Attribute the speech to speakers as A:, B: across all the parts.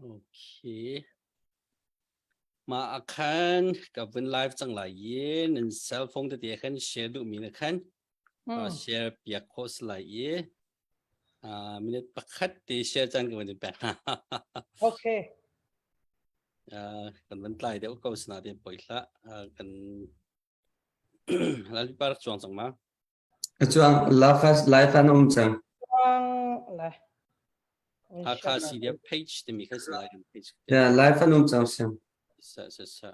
A: Okay. Mah ah khan ka vun live cang lai i nan cell phone tete khan share duhmi na khan uh, share piak khawh si lai i uh, minute pakhat te share caan ka van in pek hna.
B: Okay.
A: Uh, kan van tlai deuh ko sina te poi hlah. Uh, kan Lalipa rak cuang cang ma?
C: Ka cuang live live an um cang.
B: Cuang le.
A: Hakha CDF page timi kha si lai page.
C: Yeah, live an um cang siam.
A: Sa sa sa.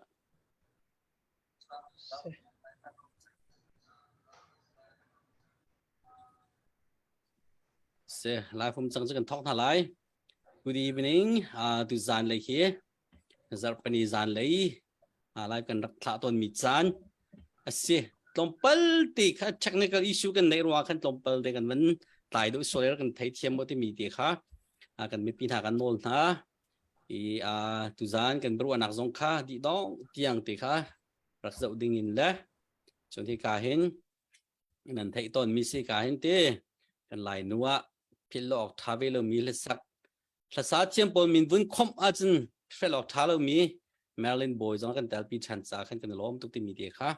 A: Se live um cang cu kan thok hna lai. Good evening. Uh, tu zan lei hi zarhpini zan lei lai kan rak thlah tawn mi caan a si. Tlawmpal te kha technical issue kan neih ruangah khan tlawmpal te kan van tlai deuh sual kan thei thiam maw timi te kha kan mipi hna kan nawl hna. I tuzan kan biaruahnak zong kha dih dong tiang te kha rak zoh ding in le cun hika hin nan theih tawn mi si ka hin ti kan lai nu ah philh lo awk tha ve lo mi hlasak hlasa thiam pawl min vun khomh ahcun hrel awk tha lo mi Marilyn Boy zong kan telpi ṭhan ca khan kan lawm tuk timi te kha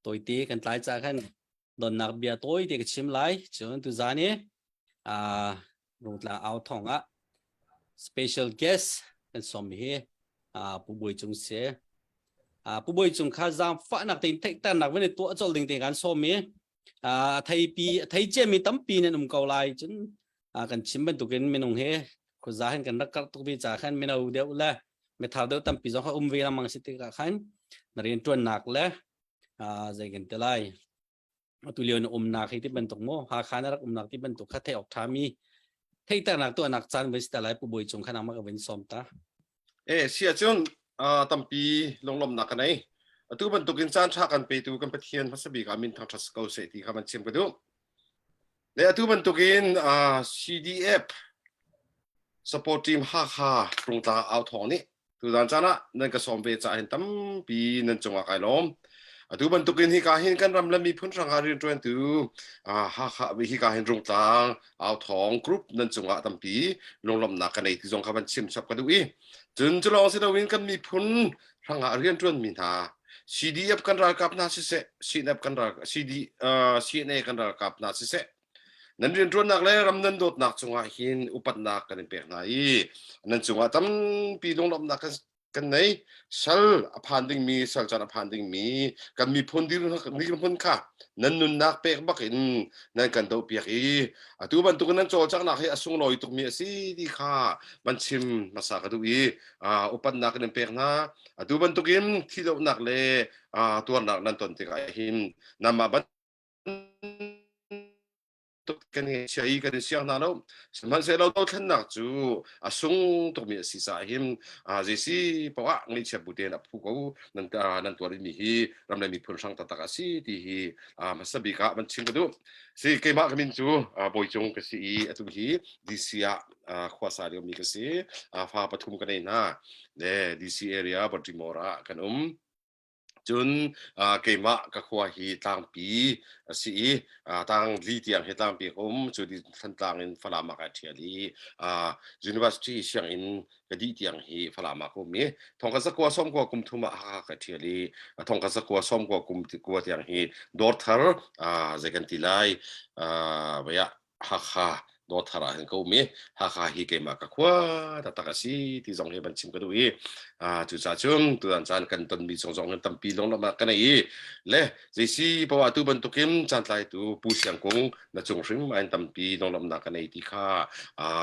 A: tawite kan tlai ca khan donnak bia tawite ka chim lai cun tuzan i Rungtlang au thong ah special guest kan sawm hi Pu Bawi Cung si. Pu Bawi Cung kha zaangfahnak tein theihternak van i tuah colh ding te kan sawm i a theipi a thei ciami tampi nan um ko lai cun kan chim bantukin minung he khuaza hin kan rak karh tuk ve ca khan mino deuh le mithar deuh tampi zong kha um ve lengmang si tikah khan na rianṭuannak le zei kan ti lai atu lio na umnak hi ti bantuk maw Hakha na rak umnak ti bantuk kha theih awk ṭhami theihternak tuahnak caan voi si ta lai Pu Bawi Cung kha nangmah ka vun sawm ta.
D: Eh si ahcun tampi lunglawmhnak ka nei. Atu bantukin caan ṭha kan petu kan Pathian hmasa bik ah min thangṭhat ko seh ti kha van chim ka duh. Le atu bantukin CDF support team Hakha Rungtlang au thawng nih Tuzan caan ah nan ka sawm ve caah hin tampi nan cungah kai lawm. Atu bantukin hika hin kan ram le miphun hrangah rianṭuantu Hakha hika hin Rungtlang Authawng group nan cungah tampi lunglawmhnak ka nei ti zong kha van chim chap ka duh i cun cu lawng si loin kan miphun hrangah rianṭuanmi hna CDF kan ralkap hna siseh CNF kan ral CD CNA kan ralkap hna siseh Nan rianṭuannak le ram nan dawtnak cungah hin upatnak kan in pek hna i nan cungah tampi lunglawmhnak kan kan nei. Sal a phan dingmi, sal caan a phan dingmi kan miphun dirhmun kha nan nunnak pek bakin nan kan dohpiak i atu bantukin nan cawlcanghnak hi a sunglawi tukmi a si ti kha van chim hmasa ka duh i upatnak kan in pek hna. Atu bantukin thidohnak le tuarnak nan ton tikah hin nanmah bantuk kan chia i kan i siang hna lo sihmanhsehlaw dothlennak cu a sung tukmi a si caah hin zeisi poah ngaihchia bu tein a phu ko nan nan tuar mi hi ram le miphun hrang taktak a si ti hi hmasa bik ah van chim ka duh si keimah ka min cu Bawi Cung ka si i atu hi DC ah khua sa liomi ka si fa pathum ka nei hna le DC area Baltimore ah kan um Cun keimah ka khua hi tlangpi a si i tangli tiang hi tlangpi ka um. Cu ti Thantlang in Falam ah kai ṭhial i university sianginn ka dih tiang hi Falam ah ka um i thongkhat zakua sawmkua kum thum ah Hakha kai ṭhial i thongkhat zakua sawmkua kum kua tiang hi Dawrthar zei kan ti lai vei ah Hakha Dawthar ah hin ka um i Hakha hi keimah ka khua taktak a si ti zong hi van chim ka duh i cucaah cun tutan caan kan tonmi chung zong hin tampi lunglawmhnak ka nei i le zeisi poah tu bantukin caantlaitu Pu Siang Kung na cung hrim ah in tampi lunglawmhnak ka nei ti kha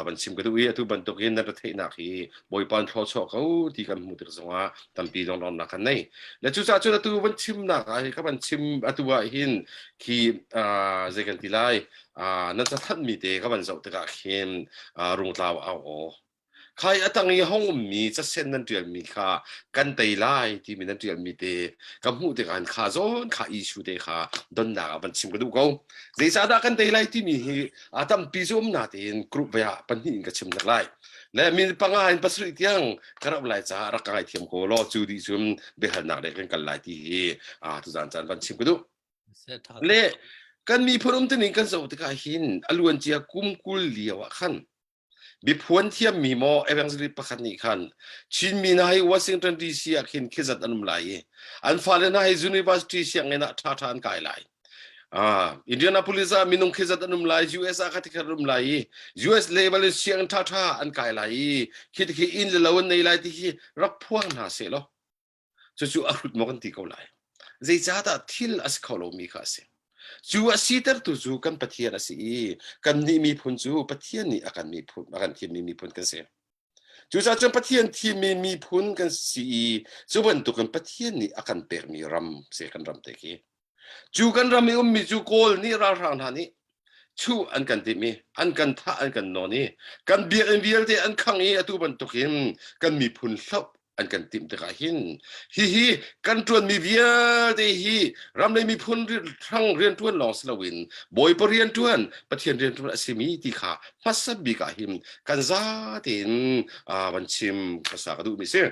D: van chim ka duh i atu bantukin na retheihnak hi Bawipa in thlawchuah ko ti kan hmuh tik zongah tampi lunglawmhnak kan nei le cucaah cun atu van chimnak ah hi ka van chim atu ah hin khi zei kan ti lai nan cathanhmi te ka van zoh tikah khin rungtlau au aw khai a tang i hong ummi casen nan ṭialmi kha kan tei lai timi nan ṭialmi te ka hmuh tikah hin kha zawn kha issue te kha donnak ah van chim ka duh ko zeicahdah kan tei lai timi hi a tampi cu um natein group ve ah pahnih in ka chim hnek lai le min panga in pasarih tiang ka rauh lai caah rak ka ngaithiam ko law cu dih cun biahalnak le kan kal lai ti hi tuzan caan van chim ka duh Le kan miphun umtuning kan zoh tikah hin a luancia kum 20 lio ah khan. Biaphuan thiammi maw evangelist pakhat nih khan Chinmi hna hi Washington DC ah khin khizat an um lai i an fale hna hi university sianginn ah ṭhaṭha an kai lai. Ah, Indianapolis ah minung khizat an um lai, US ah kha tikhat an um lai i US level in sianginn ṭhaṭha an kai lai i khi khi inn le lo an nei lai ti khi rak phuang hna seh law cucu a hrut maw kan ti ko lai. Zeicahdah thil a si kho lomi kha a si. Cu a sitertu cu kan Pathian a si i kannih miphun cu Pathian nih a kan miphun a kan thimmi miphun kan si. Cucaah cun Pathian thimmi miphun kan si i cu bantukin Pathian nih a kan pekmi ram si kan ram te khi. Cu kan ram i ummi cu Kawl nih ralhrang hna nih chuh an kan timh i an kan thah an kan nawn i kan biakinn vialte an khang i atu bantukin kan miphun hloh an kan timh tikah hin hihi kan ṭuanmi vialte hi ram le miphun hrang rianṭuan lawng si loin Bawipa rianṭuan Pathian rianṭuan a simi ti kha hmasa bik ah hin kan za tein van chim hmasa ka duhmi si.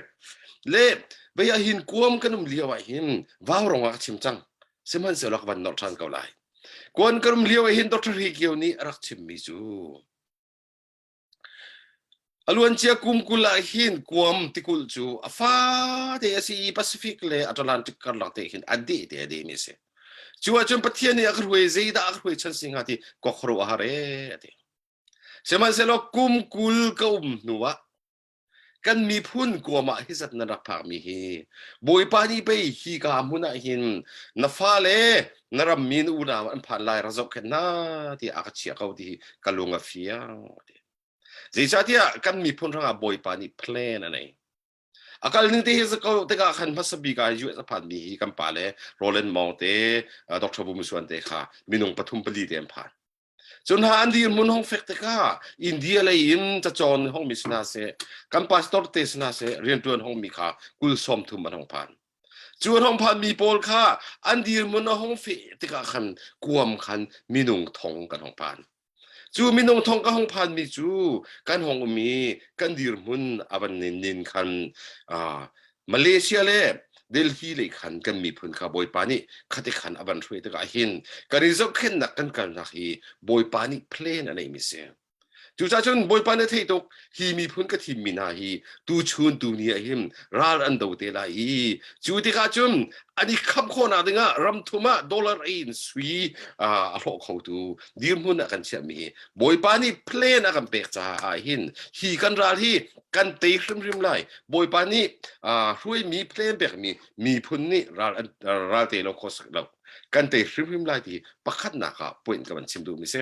D: Le vei ah hin kuam kan um lio ah hin vau rong ah ka chim cang sihmanhsehlaw ka van nolh ṭhan ko lai. Kuan kan um lio ah hin Dr. Hi Kio nih a rak chimmi cu A luancia kum 20 ah hin Guam tikulh cu a fate a si i Pacific le Atlantic karlak te hin a deh te a dehmi a si. Cu ahcun Pathian nih a ka hruai zeidah a ka hruai chan si hnga ti ka khuaruah a har ee a ti. Sihmanhsehlaw kum 20 ka um hnu ah kan miphun Guam ah hi zat na rak phakmi hi Bawipa nih pei hi ka hmun ah hin na fale na rammi na unau an phan lai rak zohkhenh hna tiah a ka chiah ko ti hi ka lung a fiang. Zeicahtiah kan miphun hrangah Bawipa nih plan a nei. A kal ning te hi ko tikah khan hmasa bik ah US a phanmi hi kan pa le Roland Mong te Dr. Bumusuan te kha minung pathum pali te an phan. Cun hna an dirhmun hong fek tikah India lei in cacawn hong mi sina seh, kan pastor te sina seh riantuan hong mi kha kul sawm thum an hong phan. Cu an hong phan mi pawl kha an dirhmun a hong feh tikah khan kuam khan minung thong kan hong phan. Cu minung thong ka hong phanmi cu kan hong um i kan dirhmun a van nin nin khan Malaysia le Delhi lei khan kan miphun kha Bawipa nih khati khan a van hruai tikah hin kan i zohkhenhnak kan kalnak hi Bawipa nih plan a neimi si. Cucaah cun Bawipa nih a theih tuk hi miphun ka thimmi hna hi tuchun tuni ah hin ral an do te lai i cu tikah cun an i khamh khawhnak dingah ram thum ah dollar in sui a hlawh khotu dirhmun ah kan chiahmi hi Bawipa nih plan a kan pek caah hin hi kan ral hi kan tei hrimhrim lai Bawipa nih hruaimi plan pekmi miphun nih ral ral te lo kho lo kan tei hrimhrim lai ti pakhatnak ah point ka van chim duhmi si.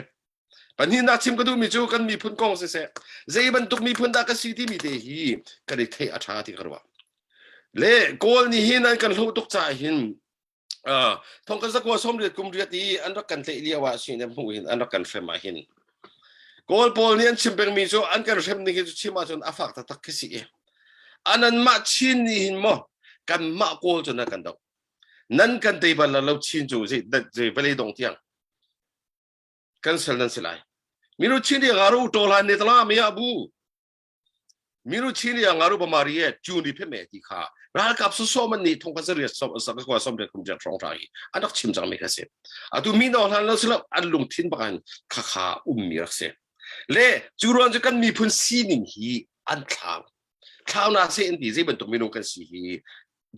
D: Pahnihnak chim ka duhmi cu kan miphun kong siseh, zei bantuk miphun dah ka si timi te hi kan i theih a ṭha ti ka ruah. Le Kawl nih hin an kan hloh tuk caah hin thong kan zakua sawmriat kum riat i an rak kan tlaih lio ah sin hmuh hin an rak kan hrem ah hin Kawl pawl nih an chim pengmi cu an kan hrem ning hi cu chim ahcun a fak taktak khi si i an anmah Chin nih hin maw kanmah Kawl cu nan kan doh nan kan tei bal lo Chin cu zei zei vawlei dong tiang kan sal nan si lai minu chin ri ngaru to hlan ne tala me abu minu chin ri ngaru bamari e chu ni phe me ti kha ralkap so so man ni thong ka zari so sa ka som re kum ja trong ra hi anak chim chang me kha se atu mi no hlan lo silo an lungthin bakan kha kha um mi rak se le chu ruan chu kan miphun sining hi an thlau thlau na se in ti zei bantuk minung kan si hi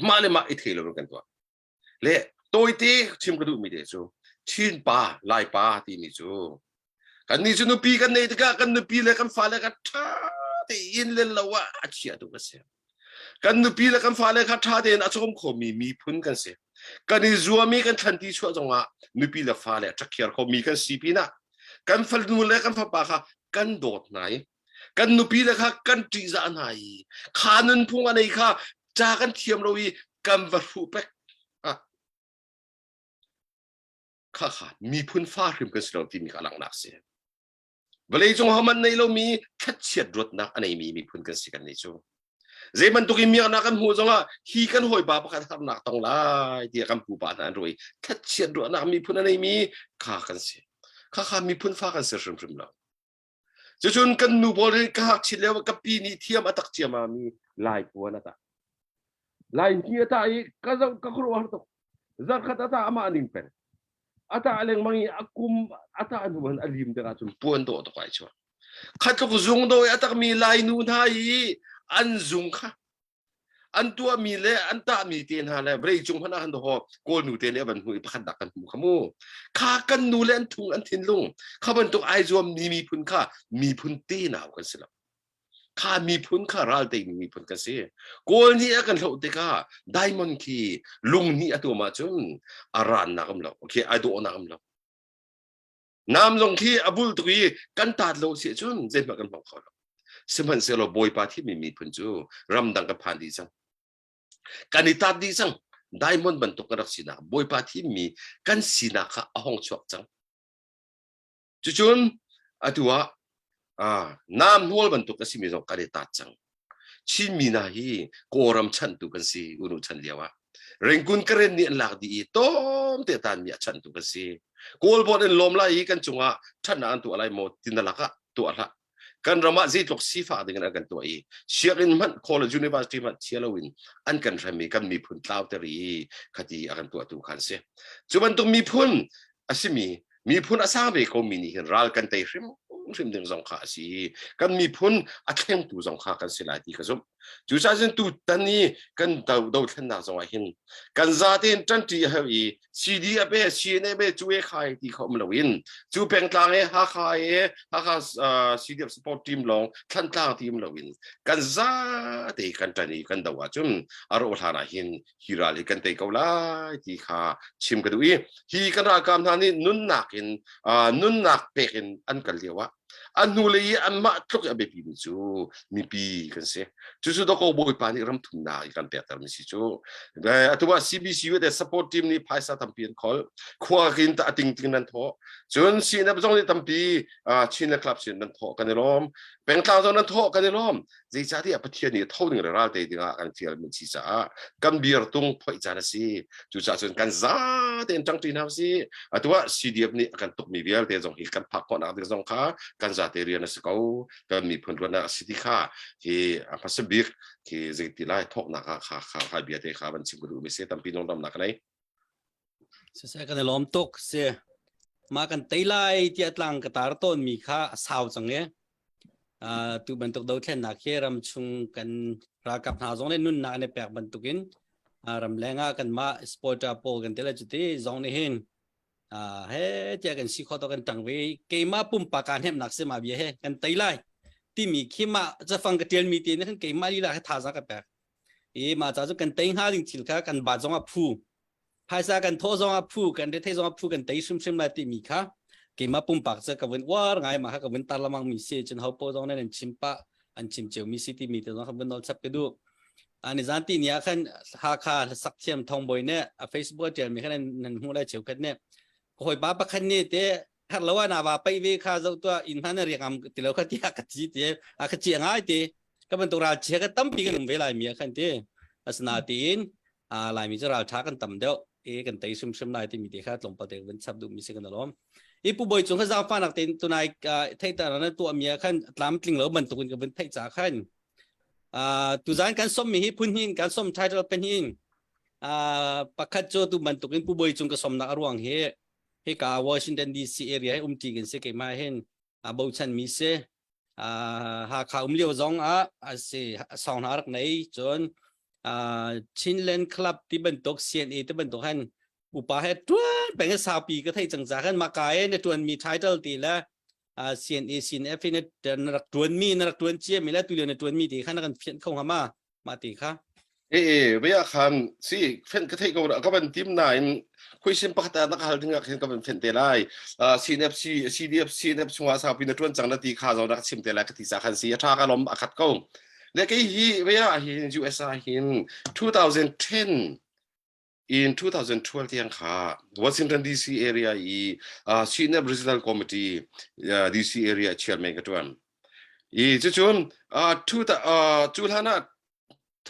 D: mah le mah i thei lo kan tuah Le tawite chim ka duhmi te cu Chin pa, Lai pa timi cu kannih cu nupi kan neih tikah kan nupi le kan fale kha ṭha tein le lo ah a chiah tu kan si. Kan nupi le kan fale kha ṭha tein a cawm khomi miphun kan si. Kan i zuam i kan thlanti chuah zongah nupi le fale a ṭhakhiar khomi kan si pinah kan fanu le kan fapa kha kan dawt hna i kan nupi le kha kan ṭihzah hna i kha nunphung a nei kha ca kan thiam lo i kan va hruh pek ah kha kha miphun fa hrim kan si lo timi kha langhnak si vawlei cung homan nei lomi thlachiat ruatnak a neimi miphun kan si kan nih cu zei bantuk in miaknak kan hmuh zongah hi kan hawipa pakhat harnak tong lai tiah kan pupa hna an ruai thlachiat ruahnak miphun a neimi kha kan si kha kha miphun fa kan si hrimhrim lo Cucun kan nu pawl hi ka ngakchit lio ka pi nih thiam a tak ciamami Lai puan a tah. Lai hni a tah i ka zoh ka khuaruahhar tuk. Zarkhat a tah amah ning peng. A tah lengmang i a kum a tah hnu in a lim tikah cun puan dawh tuk ai chuak. Kha tluk zung dawi a takmi Lainu hna i an zung kha an tuahmi le an tahmi te hna le vawlei cung hmanh ah khan ho kawl nu te nih a van hmuh i pakhat dak kan hmu kha mu kha kan nu le an thung an thinlung kha bantuk ai zuam mi miphun kha miphun te nau kan si lo kha miphun kha ral teimi miphun kan si kawl nih a kan hloh tikah diamond khi lung nih a tuam ahcun a rannak um lo okay ai dawhnak um lo Nam zong khi a bul tuk i kan taat lo si ahcun zeihmanh kan hmang kho lo. Sihmanhsehlaw Bawipa thimmi miphun cu ramdang kan phan dih cang. Kan i taat dih cang. Diamond bantuk kan rak sinak Bawipa thimmi kan sinak kha a hong chuak cang. Cucun atu ah ah nam hnual bantuk a simi zong kan i taat cang. Chinmi hna hi Kawlram chanhtu kan si unu chan lio ah. Rengkun Karen nih an lak dih i tom te tanmi a chanhtu kan si. Kawl bawt in lawm lai i kan cungah ṭhatnak an tuah lai maw ti na lakah tuah hlah. Kan ram ah zeitluk sifah ding in an kan tuah i sianginn hmanh college university hmanh chia loin an kan hrem i kan miphun tlauter i khati a kan tuahtu kha an si. Cu bantuk miphun a simi miphun a sang ve komi nih hin ral kan tei hrim hrim ding zong kha a si i kan miphun a thlengtu zong kha kan si lai ti ka zumh. Cucaah cun tutan i kan dothlennak zong ah hin kan zatein ṭanṭi a hau i CDF e CNA e cu e khai ti kha um loin cu pengtlang e Hakha e Hakha CDF support team lawng Thlantlang ti um loin kan zate kan ṭan i kan do ahcun a rawh hlan ah hin hi ral hi kan tei ko lai ti kha chim ka duh i hi kan ralkap hna nih nunnak in nunnak pek in an kal lio ah an hnulei i anmah tluk i a biapi mi cu mipi kan si cucu dawkaw bawipa nih ram thumnak i kan pekter mi si cu atu ah CBC te support team nih phaisa tampi an khol khua kin ta ating ting nan thawh cun CNF zong nih tampi Chin le Club sin nan thawh kan i lawm pengtlang zong nan thawh kan i lawm zeicahtiah Pathian nih tho ding le ral te dingah kan fial mi si caah kan biartung phoih caan a si cucaah cun kan za tein ṭangṭi hna si atu ah CDF nih a kan tukmi vialte zong hi kan phak khawhnak ding zong kha kan zate rian a si ko kan miphun ruatnak a si ti kha hi a hmasa bik khi zeiti lai thawknak ah kha kha kha bia te kha van chim ka duh mi si tampi lungdamnak ka nei
A: Siseh kan i lawm tuk si. Mah kan tei lai tiah tlang ka tar tawnmi kha a sau cang i uh, tu bantuk dothlennak hi ram chung kan ralkap hna zong nih nunnak an i pek bantukin uh, ramleng ah kanmah supporter pawl kan ti le cuti zong nih hin uh, he tiah kan si khawh to kan ṭang ve keimah pumpak kaa hnemhnak si ma bia he kan tei lai timi khi mah cafang ka ṭialmi te nih khan keimah lila he thazaang ka pek i mah ca cu kan tei hnga ding thil kha kan bat zong ah phu phaisa kan thawh zong ah phu kan rethei zong ah phu kan tei hrimhrim lai timi kha keimah pumpak cu ka vun uar ngai ma kha ka vun tar lamang mi si cun ho po zong nan chim pa an chim cio mi si timi te zong ka vun nawl chap ka duh ani zan ti ni ah khan Hakha hlasak thiam Thong Bawi nih a Facebook tial mi khan nan hmuh lai cheukhat nih hawi pa pakhat nih te her lo na va pai ve kha zo tua in hman riak am ti lo kha tia ka chi ti a ka chi ngai ti ka bantuk ral chia ka tampi kan um ve lai mi ah khan ti asina tiin a laimi cu ral tha kan tam deuh e kan tei hrimhrim lai timi te kha tlawmpal te van chap duh mi si kan alom i pu boi cung kha zaangfa nak tein tunai thei ta na tuah mi ah khan tlam tling lo bantuk in ka vun theih ca khan tuzan kan som mi hi phun hin kan som title pen hin pakhat cu tu bantuk in pu boi cung ka som nak aruang hi hika Washington DC area hi umti kan si keimah hin a bochan mi si Hakha um lio zong ah a si song hna rak nei cun Chinland Club ti bantuk CNA ti bantuk han upa he tuan peng saupi ka thei cang ca khan maka e na tuan mi title ti le CNA CNF na rak tuan mi na rak tuan cia mi le tu lio na tuan mi ti khan na kan fian kho hama mah ti kha
D: E e bia khan si fen ka thei ko ka van tim nain khuisim pakhat ah na ka hal ding ah khin ka van fen te lai CNFC CDF CNF chungah saupi na tuan cang na ti kha zo na ka chim te lai ka ti sa khan si a tha ka lom a khat ko le kei hi bia hin USA hin 2010 in 2012 tiang kha Washington DC area i uh, CNF Regional Committee uh, DC area chairman ka tuan i cucun uh, two ta, uh, cu hlan ah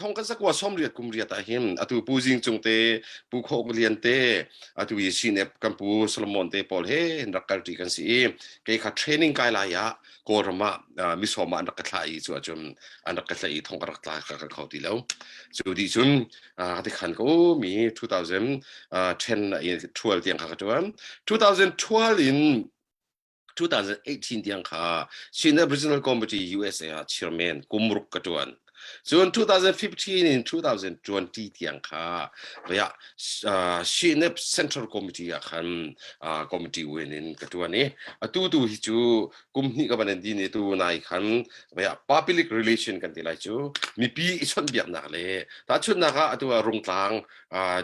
D: thong kan sakwa som riat kum riat ah hin atu pu Jing Cung te pu Kho Lian te atu i CNF kan pu Solomon te pawl he rak kal ti kan si i kei kha training kai lai ah Kawlram ah uh, misawm ah an rak ka thlah i cu ahcun an rak ka thlah i thong ka rak tla ka kal kho ti lo cu dih cun uh, ti khan ko mi 2010 in 12 tiang kha ka tuan 2012 in 2013 2018 tiang kha Chin Aboriginal Committee USA ah chairman kumruk ka tuan. Cun 2015 in 2020 tiang kha vaya CNF Central Committee ah khan committee win in ka tuan i atu tu hi cu kum hnih ka van in din i tu nai khan vaya public relation kan ti lai cu mipi i chawnhbiaknak le tahchunhnak ah atu ah Rungtlang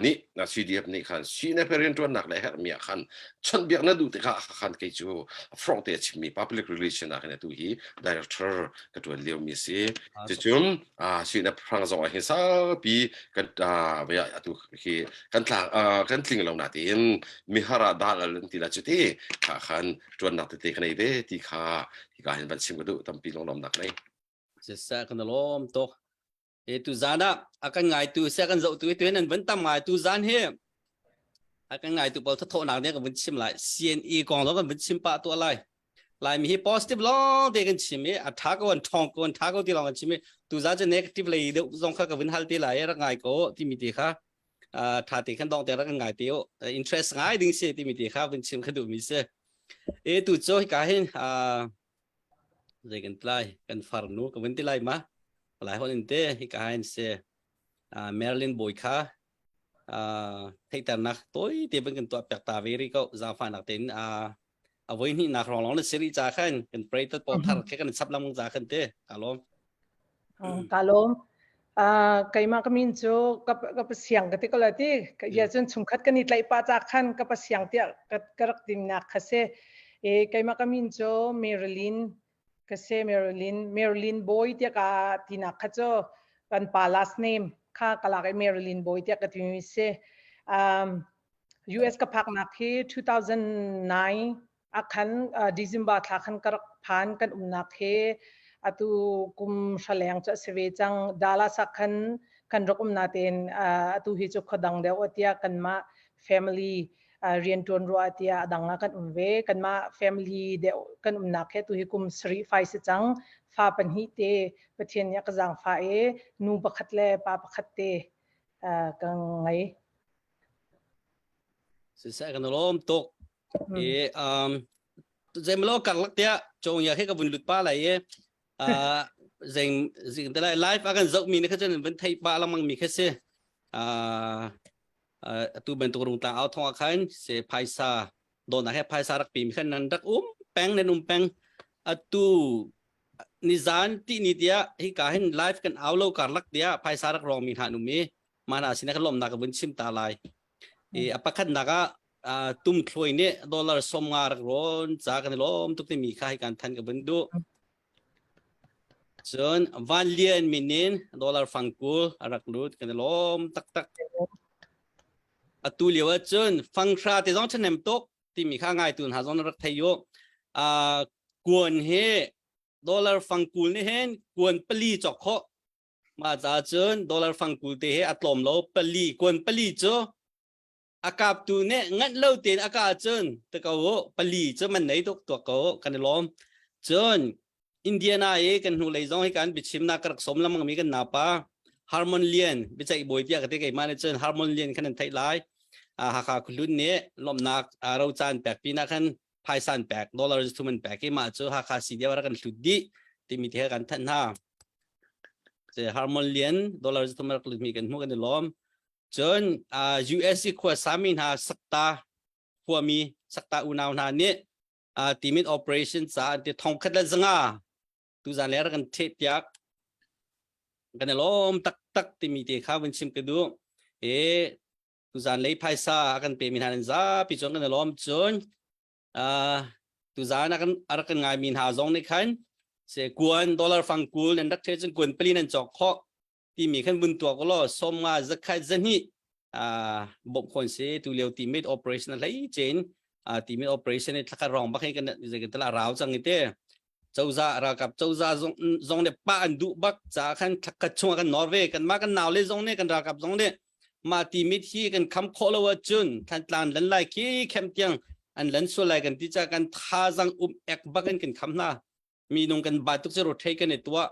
D: nih CDF nih khan CNF riantuannak le herhmi ah khan chawnhbiak na duh tikah khan kei cu frong te a chimmi public relation ah khan atu hi director ka tuan lio mi si. Cucun CNF hrang zong ah hin saupi kan atu hi kan tla kan tling lo na tiin mihar ah dal al an ti la cuti kha khan tuannak tete ka nei ve ti kha hika hin van chim ka duh tampi longlawmnak nei.
A: Siseh kan lawm tuk. E tu zan ah a kan ngaitu se kan zohtu tu nan van tam ngai tu zan hi a kan ngaitu pawl thathawhnak ne kan vun chim lai CNE kong lo kan vun chim pah tuah lai Laimi hi positive long te kan chim i a tha ko an thong ko an tha ko ti long kan chim i tu zan cu negative lei deuh zong kha ka vun hal te lai rak ngai ko timi te kha tha te khan dong te rak ngai te o interest ngai ding si timi te kha vun chim kha duh mi si e tu cho hi ka hin zei kan tlai kan farnu ka vun ti lai ma lai hon in te hi ka hin se Marilyn Boy kha theihternak toi te ban kan tuah piak ta ve ri ko zaangfahnak tein a voi hnih nak rong long na siri cha khan kan pray tat po thar khe kan chap lamong cha khan te ka lom
B: ka lom keimah ka min cu ka ka pasiang ka ti ko la ti ya cun chungkhat kan i tlaih pa cha khan ka pasiang tiah ka rak timnak kha se e keimah ka min cu Marilyn ka se Marilyn Marilyn Boy tiah ka tinak kha cu kan pa last name kha ka lak i Marilyn Boy tiah ka timi si um, US ka phaknak hi 2009 akhan December thla khan ka rak phan kan umnak hi atu kum hraleng cu a si ve cang Dallas ah khan kan rak um natein atu hi cu khuadang deuh tiah kanmah family riantuan ruah tiah adang ah kan um ve kanmah family deuh kan umnak hi atu hi kum sarih fai si cang fa pahnih te Pathian nih a ka zaangfah i nu pakhat le pa pakhat te ka ngei
A: Siseh kan lawm tuk. I um zeimalo karlak tiah cawngya he ka vun lut pa lai i uh, zeng zing te lai live a kan zoh mi ne kha cun van thei pa langmang mi kha si. Uh, atu bantuk rung tlang au thong ah khan se phaisa dawnak he phaisa rak pi mi khan nan rak um peng nan um peng atu nizan ti ni tiah hi ka hin live kan au lo karlak tiah phaisa rak rong mi hna um i mana sin kan lomnak ka vun chim ta lai i a pakhatnak ah tum thloi nih dollar som nga rak rawn ca kan lom tuk timi kha hi kan than ka vun duh cun van lian min in dollar fangkul a rak lut kan lom taktak atu lio ah cun fanghra te zong ṭhahnem tuk timi kha ngai tu hna zong rak thei u kuan hi dollar fangkul nih hin kuan pali cawk khawh Mah caah cun dollar fangkul te he a tlawm lo pali kuan pali cu a kaptu nih nganh lo tein a kah cun te ko u pali cu man nei tuk tuak ko kan i lawm cun Indiana i kan hnu lei zong hi kan biachimnak ka rak som lamang mi kan napa Harmon Lian biaceih bawi tiah ka ti keimah nih cun Harmon Lian khan an theih lai Hakha khuhlun nih lawmhnak rocan pek pinah khan phaisa an pek dollar thum an pek i mah cu Hakha CDF rak kan hlut dih timi te kan thanh hna se Harmon Lian dollar thum rak lut mi kan hmu kan i lawm cun US i khua sami hna sakta khuami sakta unau hna nih timit operation ca an ti thong khat le zanga tuzan le rak kan theh piak kan i lawm taktak timi te kha vun chim ka duh e tuzan lei phaisa a kan pemi hna nan zapi cun kan i lawm cun tuzan a kan a rak kan ngaimi hna zong nih khan se kuan dollar fang kul nan rak the cun kuan pali nan cawk khawh timi khan vun tuak law som nga zakhat zahnih bawmh khon si tu lio timit operation a hlei chen timit operation i thlakhat rong bak hi kan kan tala rau cang i te cozah ralkap cozah zong zong nih pa an duh bak ca khan thlakhat chung ah kan nor ve kan mah kan nau le zong nih kan ralkap zong nih mah ti mit hi kan kham khawh lo ahcun Thantlang lan lai khi khem tiang an lan sual lai kan ti ca kan thazang um ek bak in kan kham hna mi nung kan ba tuk cu rothei kan i tuah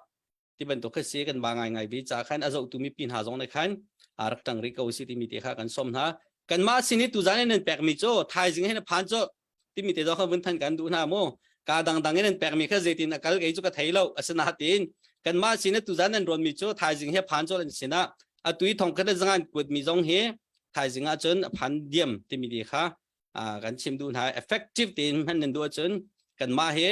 A: ti bantuk kha si kan ba ngai ngai bi ca khan a zohtu mipi hna zong nih khan a rak tang rih ko si timi te kha kan som hna kanmah sin i tuzan in nan pekmi cu thaizing hin a phan cu timi te zong kha vun than kan duh hna mu. Ka dangdang in an pekmi kha zeitin a kal kei cu ka thei lo. Asinain kanmah sin tuzan nan rawnmi cu thaizing he phan cawlh an sinah atu i thongkhat le zangan kuatmi zong hi thaizing ah cun a phan diam timi ti kha kan chim duh hna. Effective tein hman nan duh ahcun kanmah hi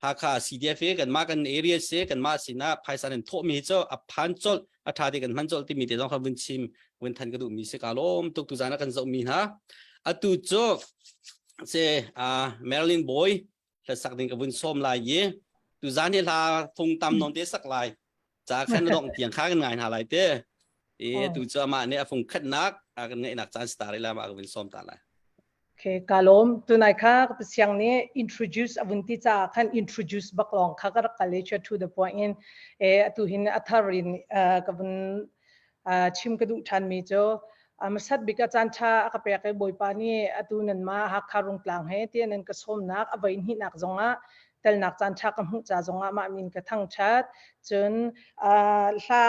A: Hakha CDF hi kanmah kan area si kanmah sinah phaisa nan thawhmi hi cu a phan colh, a ṭha te kan hman colh timi te zong kha vun chim vun than ka duhmi si. Ka lawm tuk tuzan ah kan zohmi hna. Atu cu se Marilyn Boy hlasak ding ka vun sawm lai i tuzan hi hla fung tam nawn te sak lai ca khan dong tiang kha kan ngai hna lai te i tu cu amah nih a fung khatnak a kan ngeihnak caan star ila mah ka vun sawm ta lai.
B: Okay, ka lawm. Tunai kha ka siang nih introduce avun ti caah khan introduce bak lawng kha ka rak kal i to the point in e atu hin a thar in ka vun chim ka duh ṭhan mi cu masat bik a caan ṭha a ka pek i Bawipa nih atu nan ma Hakha Rungtlang he tiah nan ka sawmnak a voi hnihnak zongah telnak caan ṭha ka hmuh ca zongah mah min ka thangṭhat. Cun hla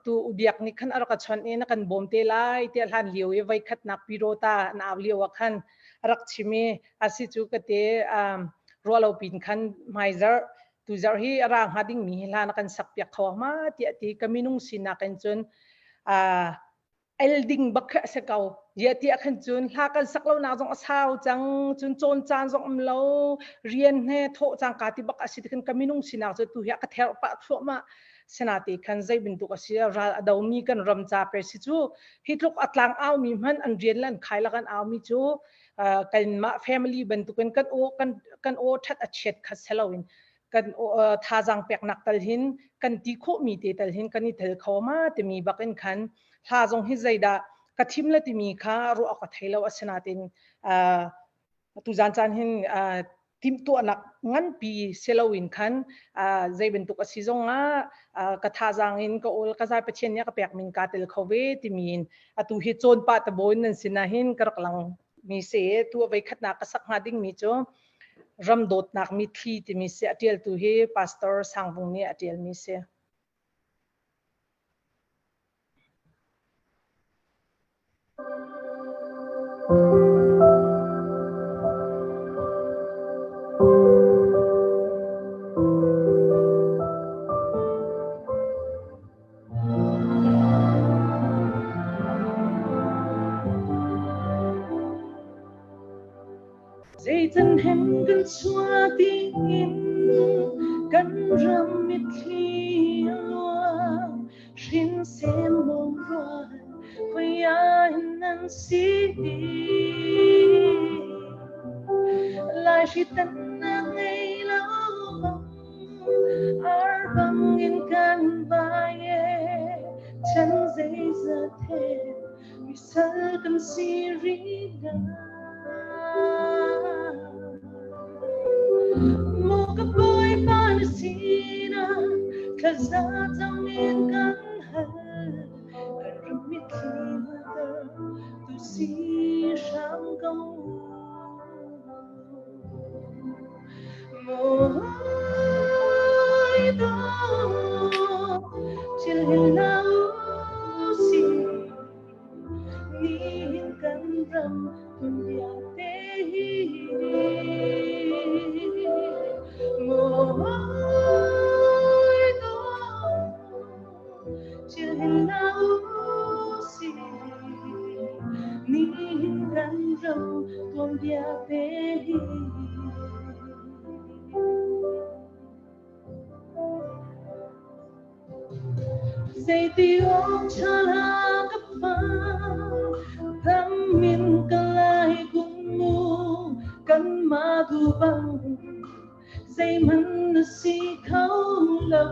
B: tu ubiak nih khan a rak ka chawnh i na kan bawm te lai tiah hlan lio i voi khatnak pirota an au lio ah khan a rak chim i a si cu ka te ruah lo pin khan hmaizarh tuzarh hi a ra hnga dingmi hi hla na kan sak piak kho ma tiah ti ka minung sinak in cun el ding bak khi a si ko. Ia tiah khan cun hla kan sak lo nak zong a sau cang, cun cawn caan zong um lo, rian he thawh cang ka ti bak a si ti khan ka minung sinak cu tu hi a ka therh pah thluahmah. Sinate khan zei bantuk a si, ral a domi kan ram ca pe si cu hi tluk a tlang aumi hmanh an rian le an khai lak an aumi cu kanmah family bantukin kan aw kan kan aw that a chiat kha seloin kan thazaang peknak tal hin kan ti khawhmi te tal hin kan i tel kho ma timi bak in khan hla zong hi zeidah ka thim le timi kha ruah ka thei lo. Asinain tuzan caan hin timhtuahnak nganpi siloin khan zei bantuk a si zongah ka thazaang in ka ol ka zai Pathian nih a ka pek min ka tel kho ve timi in atu hi cawn pah ta bawi nan sinah hin ka rak lang mi se. Tu a voikhatnak ka sak hnga ding mi cu ram dawtnak mitthli timi si. A tialtu hi Pastor Sangvung nih a tial mi si. Zeican hem kan chuah tiin kan ram mitthli a luang, hrin sem mong rual khoi nan si. Lai hri tan na ngei lo bang ar bang in kan vai e chan zeizat he mi sal kan si rih na. Maw ka Bawipa na sinah thlaza cang in kan hal, kan ram mitthli luanter tu si hram ko. Maw thil na si nihin kan ram tuanbia te hi. Mawi do thil na si nihin kan ram tuanbia te hi. Zeiti awk ṭha ka fa dam in ka lai kum mu kanmah du bang zeihmanh na si kho lo.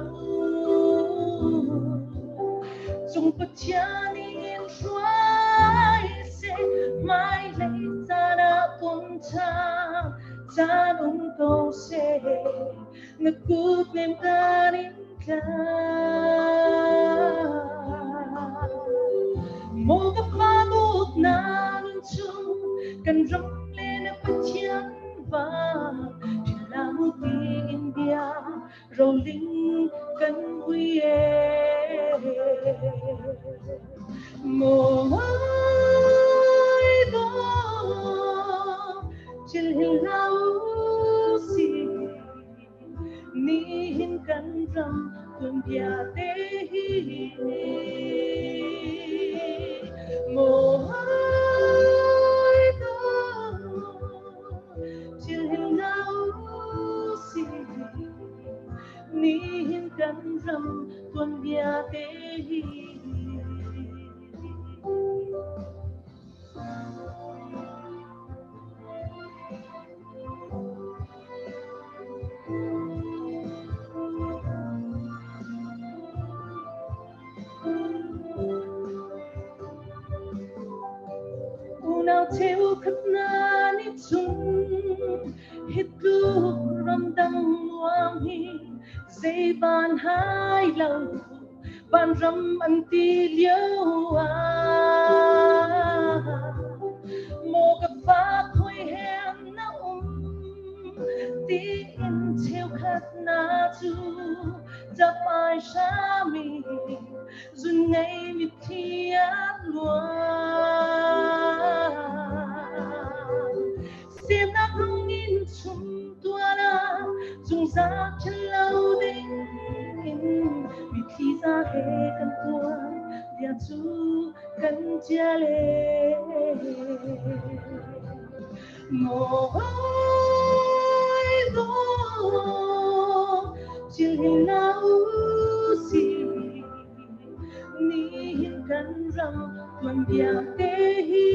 B: Cung Pathian in hruai seh, hmailei caan ah kum ṭha caan um ko seh, na kut nem kan in tla. Maw ka fa dawt na nun chung kan ram le na Pathian va Thila tiin bia roling kan vui e. Maw do chil hil hau si.
E: tuanbia te hi. Maw hai to thil hin na si nihin kan ram tuanbia te hi. Unau cheukhat hna nih chung hi tluk ramdang nuam hi zei van hai lo vanram an ti lio ah maw ka fa khoi hen na um tiin cheukhat na cu ṭap ai hrami zun ngei mitthli an luang Semnak rungin chung tuan ah zungzal philh lo ding in mitthli za he kan tuan bia cu kan ṭial e. Maw hawi thil hin na u si nihin kan ram tuanbia te hi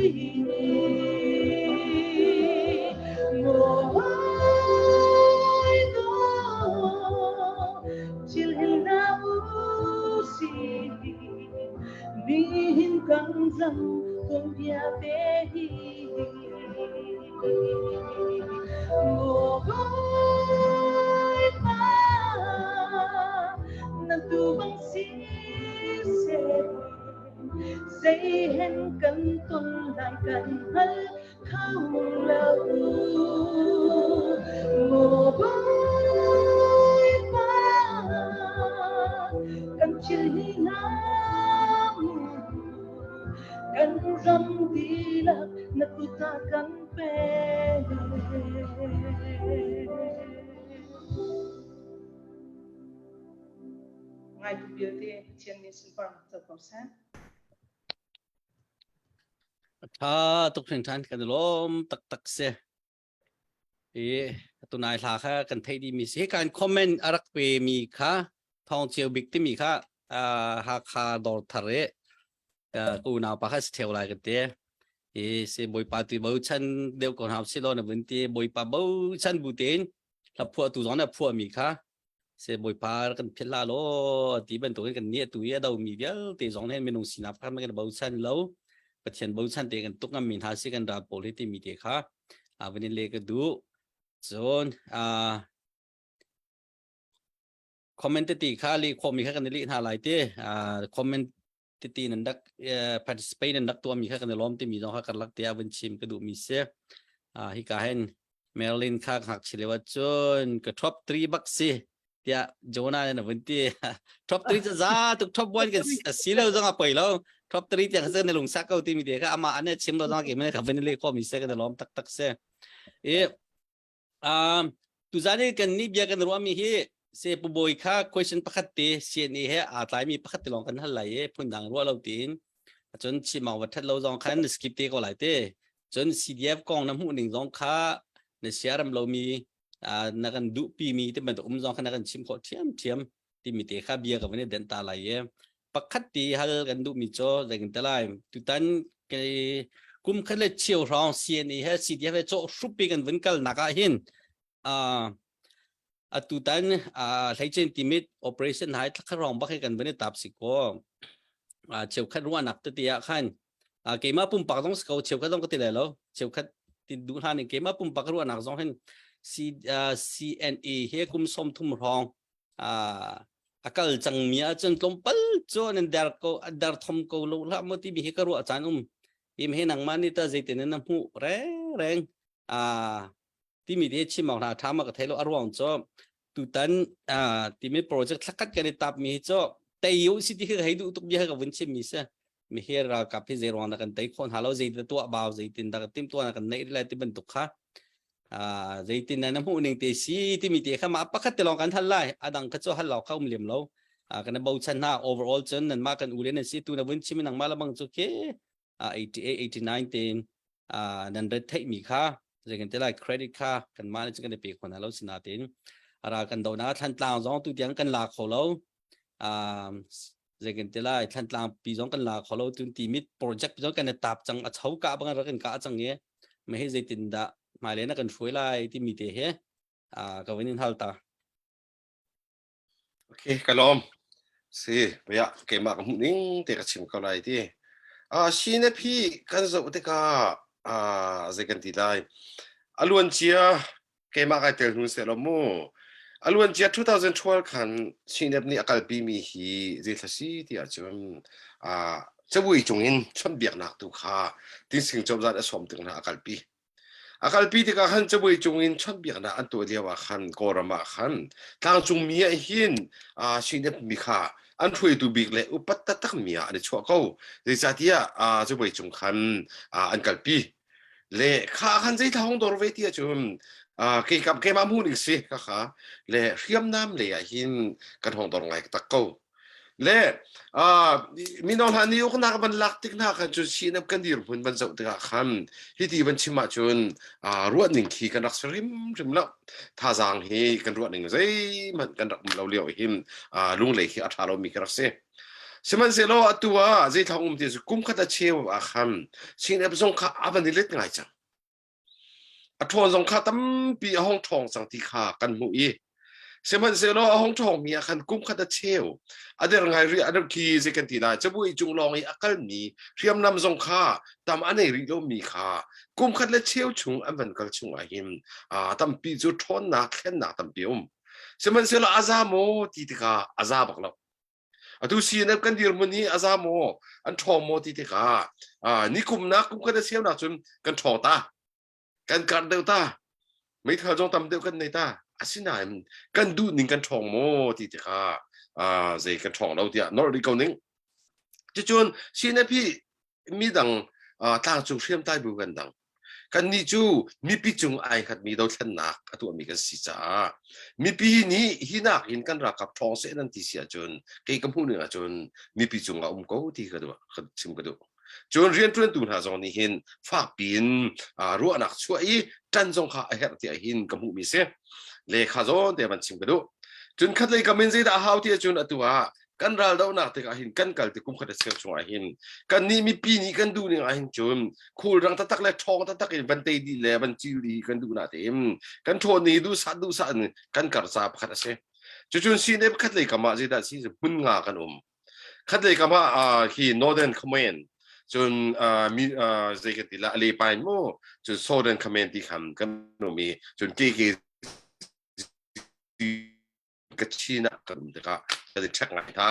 E: maw thil hin na u si nihin kan ram tuanbia te hi Maw Bawipa na tu bang siseh zei hen kan ton lai kan hngal kho lo. Maw Bawipa kan thil hi hna mu kan ram dihlak na kut ah kan pe. Ngaitu vialte Pathian nih sunparnak co ko seh.
A: A ṭha tuk hringhran kan i lawm taktak si. I tunai hla kha kan theih dihmi si. Kan comment a rak pe mi kha Thawng Ceu Bik timi kha Hakha Dawrthar i ka unau pa kha si theo lai ka ti. I si Bawipa tu bochan deuh ko hna si law na vun ti Bawipa bochan bu tein hla phuah tu zong na phuah mi kha se Bawipa kan philh la law ti bantukin kan nih atu i a do mi vialte zong nih minung sinak kha kan bochan lo Pathian bochan te kan tuk ngam mi hna si kan ral pawl hi timi te kha a van in le ka duh cun a comment tete kha leh khawhmi kha kan i leh hna lai te comment tete nan rak participate nan rak tuahmi kha kan i lawm timi zong kha karlak te ah vun chim ka duhmi si. Hika hin Marilyn kha ngakchia lio ahcun ka top 3 bak si tiah Jonah nih na vun ti. Top 3 cu za tuk top 1 kan si lo zong a poi lo. Top 3 tiang kha na lungsak ko timi te kha amah an chim lo zong ke men ka vun le khawmi si kan i lawm taktak si. I Um, tuzan i kan nih bia kan ruahmi hi se pu bawi kha question pakhat te CNA he aa tlaimi pakhat te lawng kan hal lai i phundang ruah lo tiin cun chimawng va that lo zong khan na skip te ko lai te cun CDF kong na hmuh ning zong kha na siaram lomi na kan duhpi mi te bantuk um zong kha na kan chim khawh ṭhiam ṭhiam timi te kha bia ka van i denh ta lai i pakhat ti hal kan duhmi cu zeitin te lai tutan kei kum khat le cheu hrawng CNA he CDF he cawh hrup i kan vun kal nak ah hin atutan hleicen timit operation hai thlakhat rong bak hi kan vun i tap si ko cheukhat ruahnak tete ah khan keimah pumpak zong si ko cheukhat zong ka ti lai lo cheukhat ti duh hlan in keimah pumpak ruahnak zong hin CNA he kum 30 hrawng a kal cangmi ahcun tlawmpal cu an der ko der thom ko lo hlah maw timi hi ka ruah caan um im he nangmah nih ta zeitin na hmuh reng reng a timi te chim awk hna tha ma ka thei lo a ruang cu tutan timi project thlakhat kan i tap mi hi cu tei u si ti khi hei duh tuk bia ka vun chim mi si mi hi ralkap hi zei ruang dah kan tei khawh hna lo zei tuah bau zeitin dah tim tuah kan neih lai ti bantuk kha zeitin na hmuh ning te si timi te kha mah pakhat te lawng kan hal lai adang kha cu hal lo kha um lem lo. Kan bochan hna overall cun nanmah kan u le nan si tu na vun chim nangmah lamang cu khi 88 89 tein nan ret theihmi kha zei kan ti lai credit kha kanmah nih cun kan i pe kho hna lo sinain ara kan donak Thlantlang zong tu tiang kan la kho lo. Zei kan ti lai Thlantlang pi zong kan la kho lo tun Timit project zong kan i tap cang a cho ka bang rak kan ka cang i me hi zeitin dah hmailei na kan hruai lai timi te he ka vun in hal ta.
D: Okay, ka lawm. Si, bia keimah ka hmuh ning te ka chim ko lai ti. Ah, CNF hi kan zoh tikah ah zei kan ti lai. A luan cia keimah kai tel hnu se lo mu. A luan cia 2012 khan CNF nih a kalpi mi hi zei thla si ti ahcun ah cawui cung in chawnhbiaknak tu kha tinsing cozah a sawm tik hna a kalpi. A kalpi tikah khan cabuai cungin chawnhbiaknak an tuah lio ah khan Kawlram ah khan tlangcungmi ah hin aa mi kha an hruaitu bik le upat taktakmi ah an i chuah ko. Zeicahtiah aa cabuai cung khan aa an kalpi. Le kha khan zei thla hong dor ve ti ahcun aa keikam keimah hmuh ning si kha kha le hriamnam lei ah hin kan hong dor ngai tak ko. Le mino hna nih uknak van lak tik hna khan cun sinap kan dirhmun van zoh tikah khan hiti van chim ahcun ruah ning khi kan rak si hrimhrim lo. Thazaang hi kan ruah ning zeihmanh kan rak um lo lio hin lunglei khi a ṭha lomi ka rak si. Sihmanhsehlaw atu ah zeithawng um ti cu kum khat a cheu ah khan CNF zong kha a van i let ngai cang. A ṭhawn zong kha tampi a hung ṭhawng cang ti kha kan hmuh i sihmanhsehlaw a hung ṭhawngmi ah khan kum khat a cheu a der ngai rih a khi zei kan ti lai cabuai cung lawng i a kalmi hriamnam zong kha tam a nei rih lomi kha kum khat le cheu chung an van kal chung ah hin tampi cu ṭhawnnak thlennak tampi um sihmanhsehlaw a za maw ti tikah a za bak lo. Atu CNF kan dirhmun hi a za maw, an ṭhawng maw ti tikah nikum nak kum khat a cheunak cun kan ṭhawng ta, kan karh deuh ta, meithal zong tam deuh kan nei ta. Asinain kan duh ning kan ṭhawng maw ti tikah zei kan ṭhawng lo tiah nolh rih ko ning. Cucun CNF hi midang tlangcung hriamtlai bu kan dang. Kannih cu mipi cung ai hngatmi dothlennak a tuahmi kan si caah mipi nih hi nakin kan ralkap ṭhawng seh nan ti si ahcun kei ka hmuh ning ahcun mipi cungah um ko ti ka duh ka chim ka duh. Cun rianṭuantu hna zong nih hin fakpi in ruahnak chuah i ṭan zong kha a herh tiah hin ka hmuhmi si. Le kha zawn te van chim ka duh. Cun khatlei kam in zeidah a hau ti ahcun atu ah kan raldohnak tikah hin kan kal ti kum khat a cheu chungah hin kan nih mipi nih kan duh ning ah hin cun khulrang taktak le ṭhawng taktak in van tei dih le van cil dih kan duh na tein kan ṭhawn ni duhsah duhsah in kan kar ca pakhat a si. Cucun sine khat lei kam ah zeidah si hmun nga kan um. Khat lei kam ah hi Northern Command cun mi zei kan ti la Alepain mu cun Southern Command ti khan kan um i cun KK Kachin ah kan um tikah kan i check ngai hna.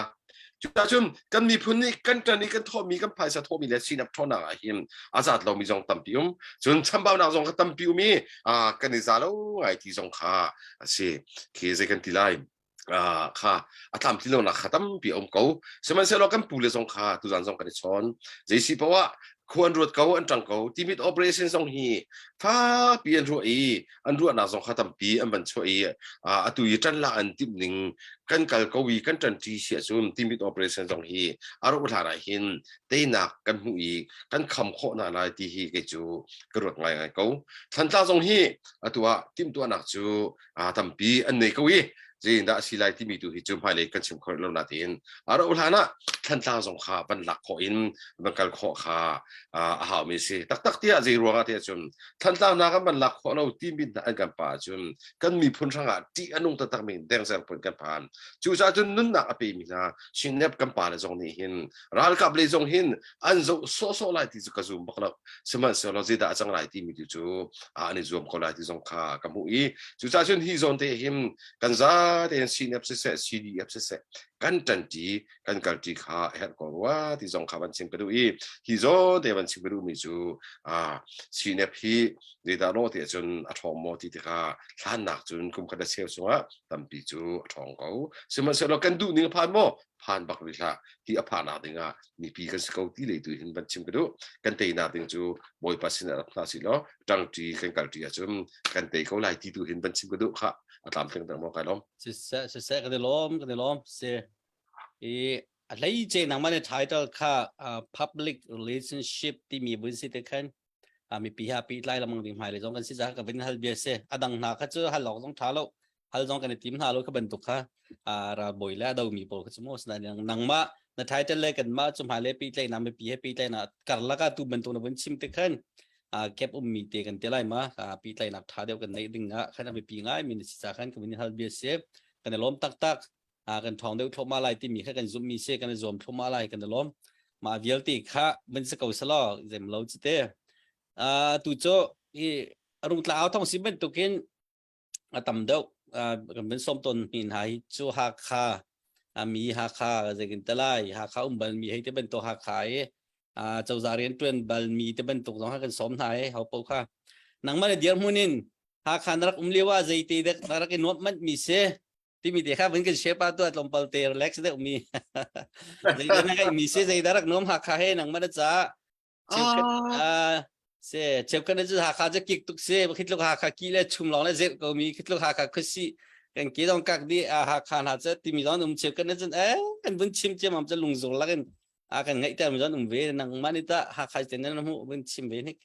D: Cucun kan miphun nih kan ṭan i kan thawhmi kan phaisa thawhmi le sinap ṭhawnnak ah hin a zat lomi zong tampi um. Cun chambaunak zong kha tampi um i kan i za lo ngai ti zong kha a si. Khi zei kan ti lai? kha a tlamtlin lonak kha tampi a um ko. Sihmanhsehlaw kan pu le zong kha tuzan zong kan i chawn. Zei si poah ah khua an ruat ko, an ṭang ko. Timit operation zong hi fakpi an ruah i an ruahnak zong kha tampi an van chuah i atu i ṭan lak an timh ning kan kal ko i kan ṭanṭi si ahcun timit operation zong hi a rauh hlan ah hin teinak kan hmuh i kan kham khawh hna lai ti hi kei cu ka ruat ngaingai ko. Thantlang zong hi atu ah timhtuahnak cu tampi an nei ko i zeitindah a si lai timi tu hi cu hmailei kan chim kho lo natein a rauh hlan ah Thantlang zong kha van lak khawh in van kal khawh kha a haumi si taktak tiah zei ruangah tiah cun Thantlang na kan van lak khawh lo timi hna an kan pa ahcun kan miphun hrangah ṭih a nung taktak mi dengzer pun kan phan cucaah cun nunnak a pemi hna Chinnet kan pa le zong nih hin ralkap lei zong hin an zoh sawhsawh lai ti cu ka zum bak lo sihmanhsehlaw zeidah a cang lai timi tu cu an i zuam ko lai ti zong kha ka hmuh i cucaah cun hi zawn te hin kan za tein CNF siseh CDF siseh kan ṭanṭi kan kalṭi kha a herh ko rua ti zong kha van chim ka duh i hi zawn te van chim ka duhmi cu CNF hi zeidah law ti ahcun a ṭhawng maw ti tikah hlannak cun kum khat a cheu chungah tampi cu a ṭhawng ko sihmanhsehlaw kan duh ning phan maw phan bak rih hlah ti a phannak dingah mipi kan si ko ti lei tu hin van chim ka duh kan teinak ding cu Bawipa sin ah rak hna si law ṭangṭi kan kalṭi ahcun kan tei ko lai ti tu hin van chim ka duh kha a tlamtling tak maw kai lawm
A: siseh siseh kan i lawm kan i lawm si. I a hleice nangmah na title kha uh, public relationship timi vun si te khan uh, mipi ha pi tlai lamang ding hmai le zong kan si za ka vin hal bia se adang hna kha chu hal lok zong tha lo hal zong kan i tim hna lo kha bantuk kha uh, ra boi le do mi pawl kha chu mo sna nangmah na title le kan ma chu hmai le pi tlai na mipi he pi tlai na karlaka tu bantuk na vun chim te khan uh, kep um mi te kan te lai ma uh, pi tlai nak tha deuh kan nei ding ah khan a pi ngai mi ni si cha khan ka vin hal bia se kan i lawm taktak a kan ṭhawng deuh thluahmah lai timi kha kan zumhmi si kan i zuam thluahmah lai kan i lawm mah vialte kha van si ko selaw zem lo cu te tu cu hi rungtla au thong si bantukin a tam deuh kan van som ton mi hna hi cu Hakha mi Hakha zeikin telai Hakha um bal mi hei te bantuk Hakha i cozah rian ṭuan bal mi te bantuk zong kha kan som hna i ho paoh kha nangmah le dirhmun in Hakha na rak um lio ah zeite dek na rak i nuamh manh mi si timi te kha vun kan share pa tu tlawmpal te relax deuh mi zeidah na ngeih mi si zeidah rak nuam Hakha he nangmah na ca cheukhat ah se cheukhat cu Hakha cu kik tuk si khitluk Hakha ki le chum lawng le zet ko mi khitluk Hakha khusi kan ke dong kak di a Hakha hna cu timi zong um cheukhat na cun eh kan vun chim chiam am cu lungzur lakin a kan ngaihter mi zong um ve nangmah ni ta Hakha ten na hmu vun chim ve nik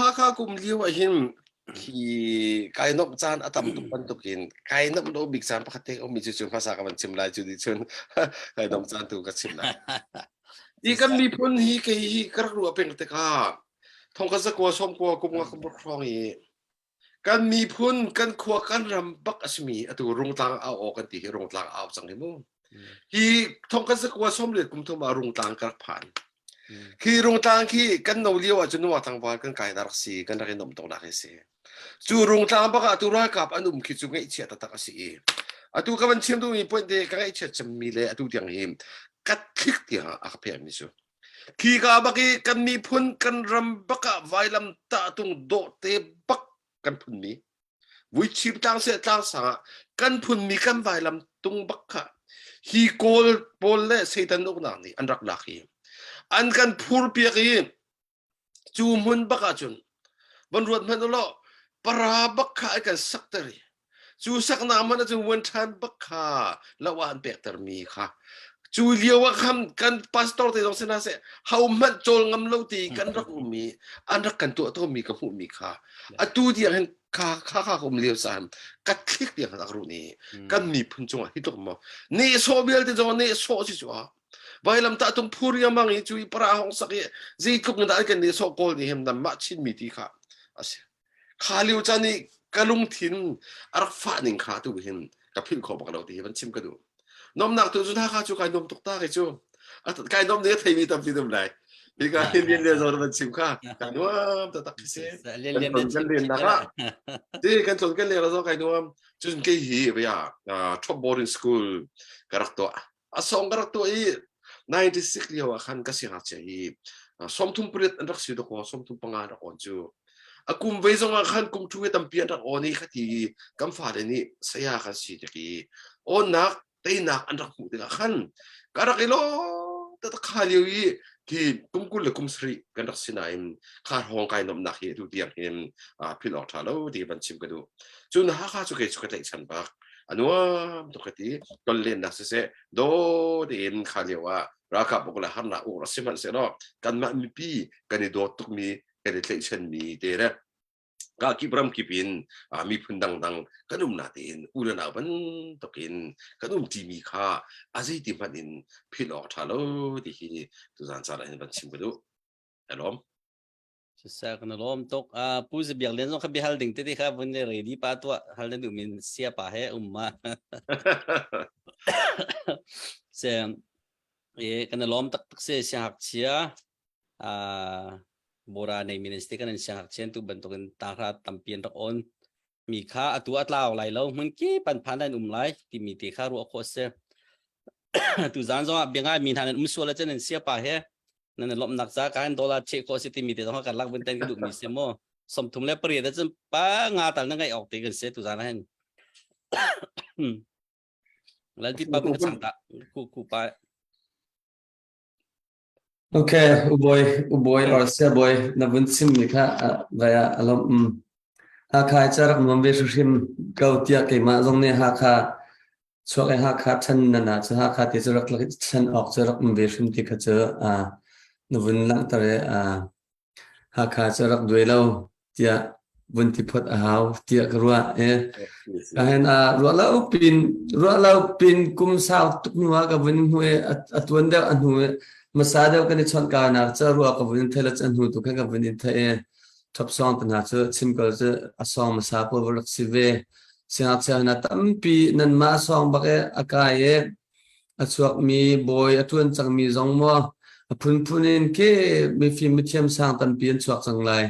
D: Hakha kum lio ah hin hi kai nuamh caan a tam tuk bantukin kai nuamh lo bik caan pakhat te a ummi cu cu hmasa ka van chim lai cu nih cun kai nuamh caan tu ka chim lai. Hi kan miphun hi kei hi ka rak ruah peng tikah thongkhat zakua sawmkua kum nga kum hrawng i Kan miphun, kan khua, kan ram bak a simi atu Rungtlang au aw kan ti hi Rungtlang au cang hi mu. Hi thongkhat zakua sawmriat kum thum ah Rungtlang ka rak phan. Khi Rungtlang khi kan no lio ahcun nuwa tlangval kan kai na rak si, kan rak i nuamh tuk nak hi si. Cu Rungtlang bak ah atu ralkap an um khi cu ngaihchia taktak a si i atu ka van chim duhmi point te ka ngaihchiat cemmi le atu tiang hi ka thlik tiang ah a ka pekmi cu. Khika bak i kan miphun kan ram bak ah vailam tahtung dawhte bak kan phunmi vuichim tlang seh tlang sang ah kan phunmi kan vailam tung bak kha hi kawl pawl le Satan uknak nih an rak lak i an kan phur piak i Cu hmun bak ahcun van ruat hmanh u law para bak kha an kan sakter i cu saknak hmanh ahcun vuan ṭhan bak kha lo ah an pektermi kha cu lio ah khan kan pastor te zong si hna seh ho hmanh cawl ngam lo ti kan rak um i an rak kan tuah tawnmi ka hmuhmi kha atu tiang hin kha kha kha ka um lio caan ka thlik tiang rak ruh ni kan miphun cungah hi tluk maw nehsawh vialte zong nehsawh si cu ah Vailamtah tung phur riangmang i cu i para hong sak i zeitluk in dah an kan nehsawh kawl nih hin nanmah Chinmi ti kha a si. Kha lio caan i ka lungthin a rak fah ning kha tu hin ka philh khawh bak lo ti hi van chim ka duh. Nomnak tu cun Hakha cu kai nuam tuk ta kai cu. Kai nom nih a theimi tampi dum lai. Hi ka hin lian lian zawn van chim kha kai nuam taktak khi si. Kan len nak ah. Ti kan tlon kan leng zo kai nuam. Cun kei hi bia top boarding school ka rak tuah. A song ka rak tuah i 96 lio ah khan ka siangngakchia hi 38 an rak si dakaw 35 an rak on cu a kum ve zong ah khan kum thu he tampi an rak on i khati kan fale nih saya kan si tik i onnak teinak an rak hmuh tikah khan ka rak i lawm taktak kha lio i khi kum 20 le kum sarih kan rak si nain kha hrawng kai nomnak hi atu tiang hin philh awk ṭha lo ti van chim ka duh cun Hakha cu kei cu ka tlaihchan bak a nuam tuk ka ti tonlennak siseh daw tein kha lio ah ralkap uk le harnak uk rak si hmanhsehlaw kanmah mipi kan i dawt tukmi kan i tlaihchanmi te le ka kip ram kip in miphun dangdang kan um na tein u le nau bantuk in kan um ṭimi kha a zeiti hmanh in philh awk ṭha lo ti hi tuzaan caan ah hin van chim ka duh. Alawm.
A: Siseh kan lawm tuk. Uh, Pu Zabiak Lian zong kha biahal ding tete kha vun le ready pa tuah hal na duh min sia pa he um ma. Se e kan lawm tak tak se siang chia uh, bora nei ministry kan siang chian tu bantukin tanghra tampi an rak on mi kha atu a tlau lai lo hmun ki pan phan an um lai timi te kha ruah khawh se tu zan zong ah biangai mi hna nan um sual ahcun nan sia pa he nan lawmhnak ca kan dollar che khawh si timi te zong kan lak vun ten ka duh mi si mu 38 ahcun pa nga tal na ngaih awk te kan si tu zan ah hin lalpi pa ka chang ta ku ku pa
C: Okay, uboy, uboy or siaboy na vun chim mi kha vaya alom um. Hakha i carak nuam ve hrim ko tiah keimah zong nih Hakha. Chuak i Hakha ṭhan nan ah cu Hakha ti cu rak ṭhan awk cu rak um ve hrim ti kha cu na vun langhter i Hakha cu rak duai lo tiah vun ti phot a hau tiah ka ruah. I kahin ruah lo pin ruah lo pin kum sau tuk hnu ah ka vun hnu i a tuan deuh a hnu i hmasa deuh kan i chawnh ka nak cu ruah ka vun thei la cu a hnu tu khan ka vun in thei i ṭhap sawng te hna cu chim ko cu a sawng hmasa pawl va rak si ve. Siangngakchia hna tampi nanmah sawng bak i a kai i a chuakmi bawi a ṭuan cangmi zong maw a phunphun in ke mifim mithiam sang tampi an chuak cang lai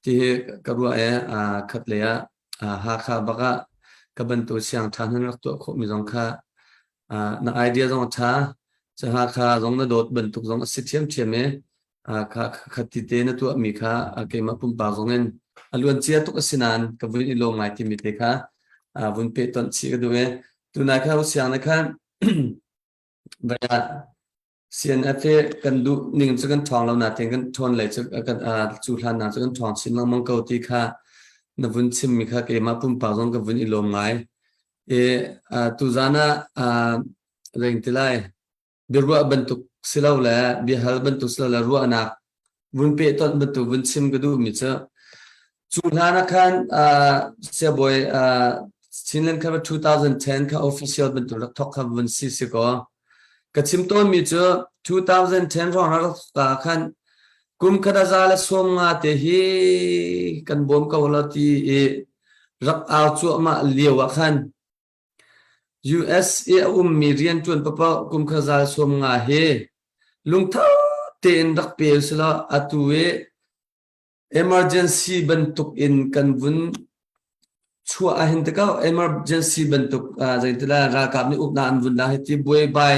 C: ti hi ka ruah i khat lei ah Hakha bak ah ka bantuk siang ṭha hna rak tuah khawhmi zong kha na idea zong a ṭha. Cu Hakha zong na dawt bantuk zong a si ṭhiamṭhiam i kha khat ti te na tuahmi kha keimah pumpak zong in a luancia tuk a si nain ka vun i lawm ngai timi te kha vun pehtonh chih ka duh i tunai kha siang na khan vaya CNF hi kan duh ning cu kan ṭhawng lo nain kan ṭhawn lei cu kan cu hlan na cu kan ṭhawng chin lengmang ko ti kha na vun chimmi kha keimah pumpak zong ka vun i lawm ngai. I tuzan ah reng ti lai biaruah bantuk si lo le biahal bantuk si lo le ruahnak vun pehtonh bantuk vun chim ka duhmi cu cu hlan ah khan siabawi Chinland kha 2010 kha official bantuk rak thok kha vun si si ko ka chim tawnmi cu 2010 hrawng rak ka khan kum khat a za le sawm nga te hi kan bawm ko lo ti i rak au cuahmah lio ah khan US i a ummi rianṭuan paohpaoh kum khuazal 50 hi lungtho tein rak pe usilaw atu i emergency bantuk in kan vun chuah ahhin ti ko emergency bantuk zeitilah ralkap nih uknak an vun la hi ti buaibai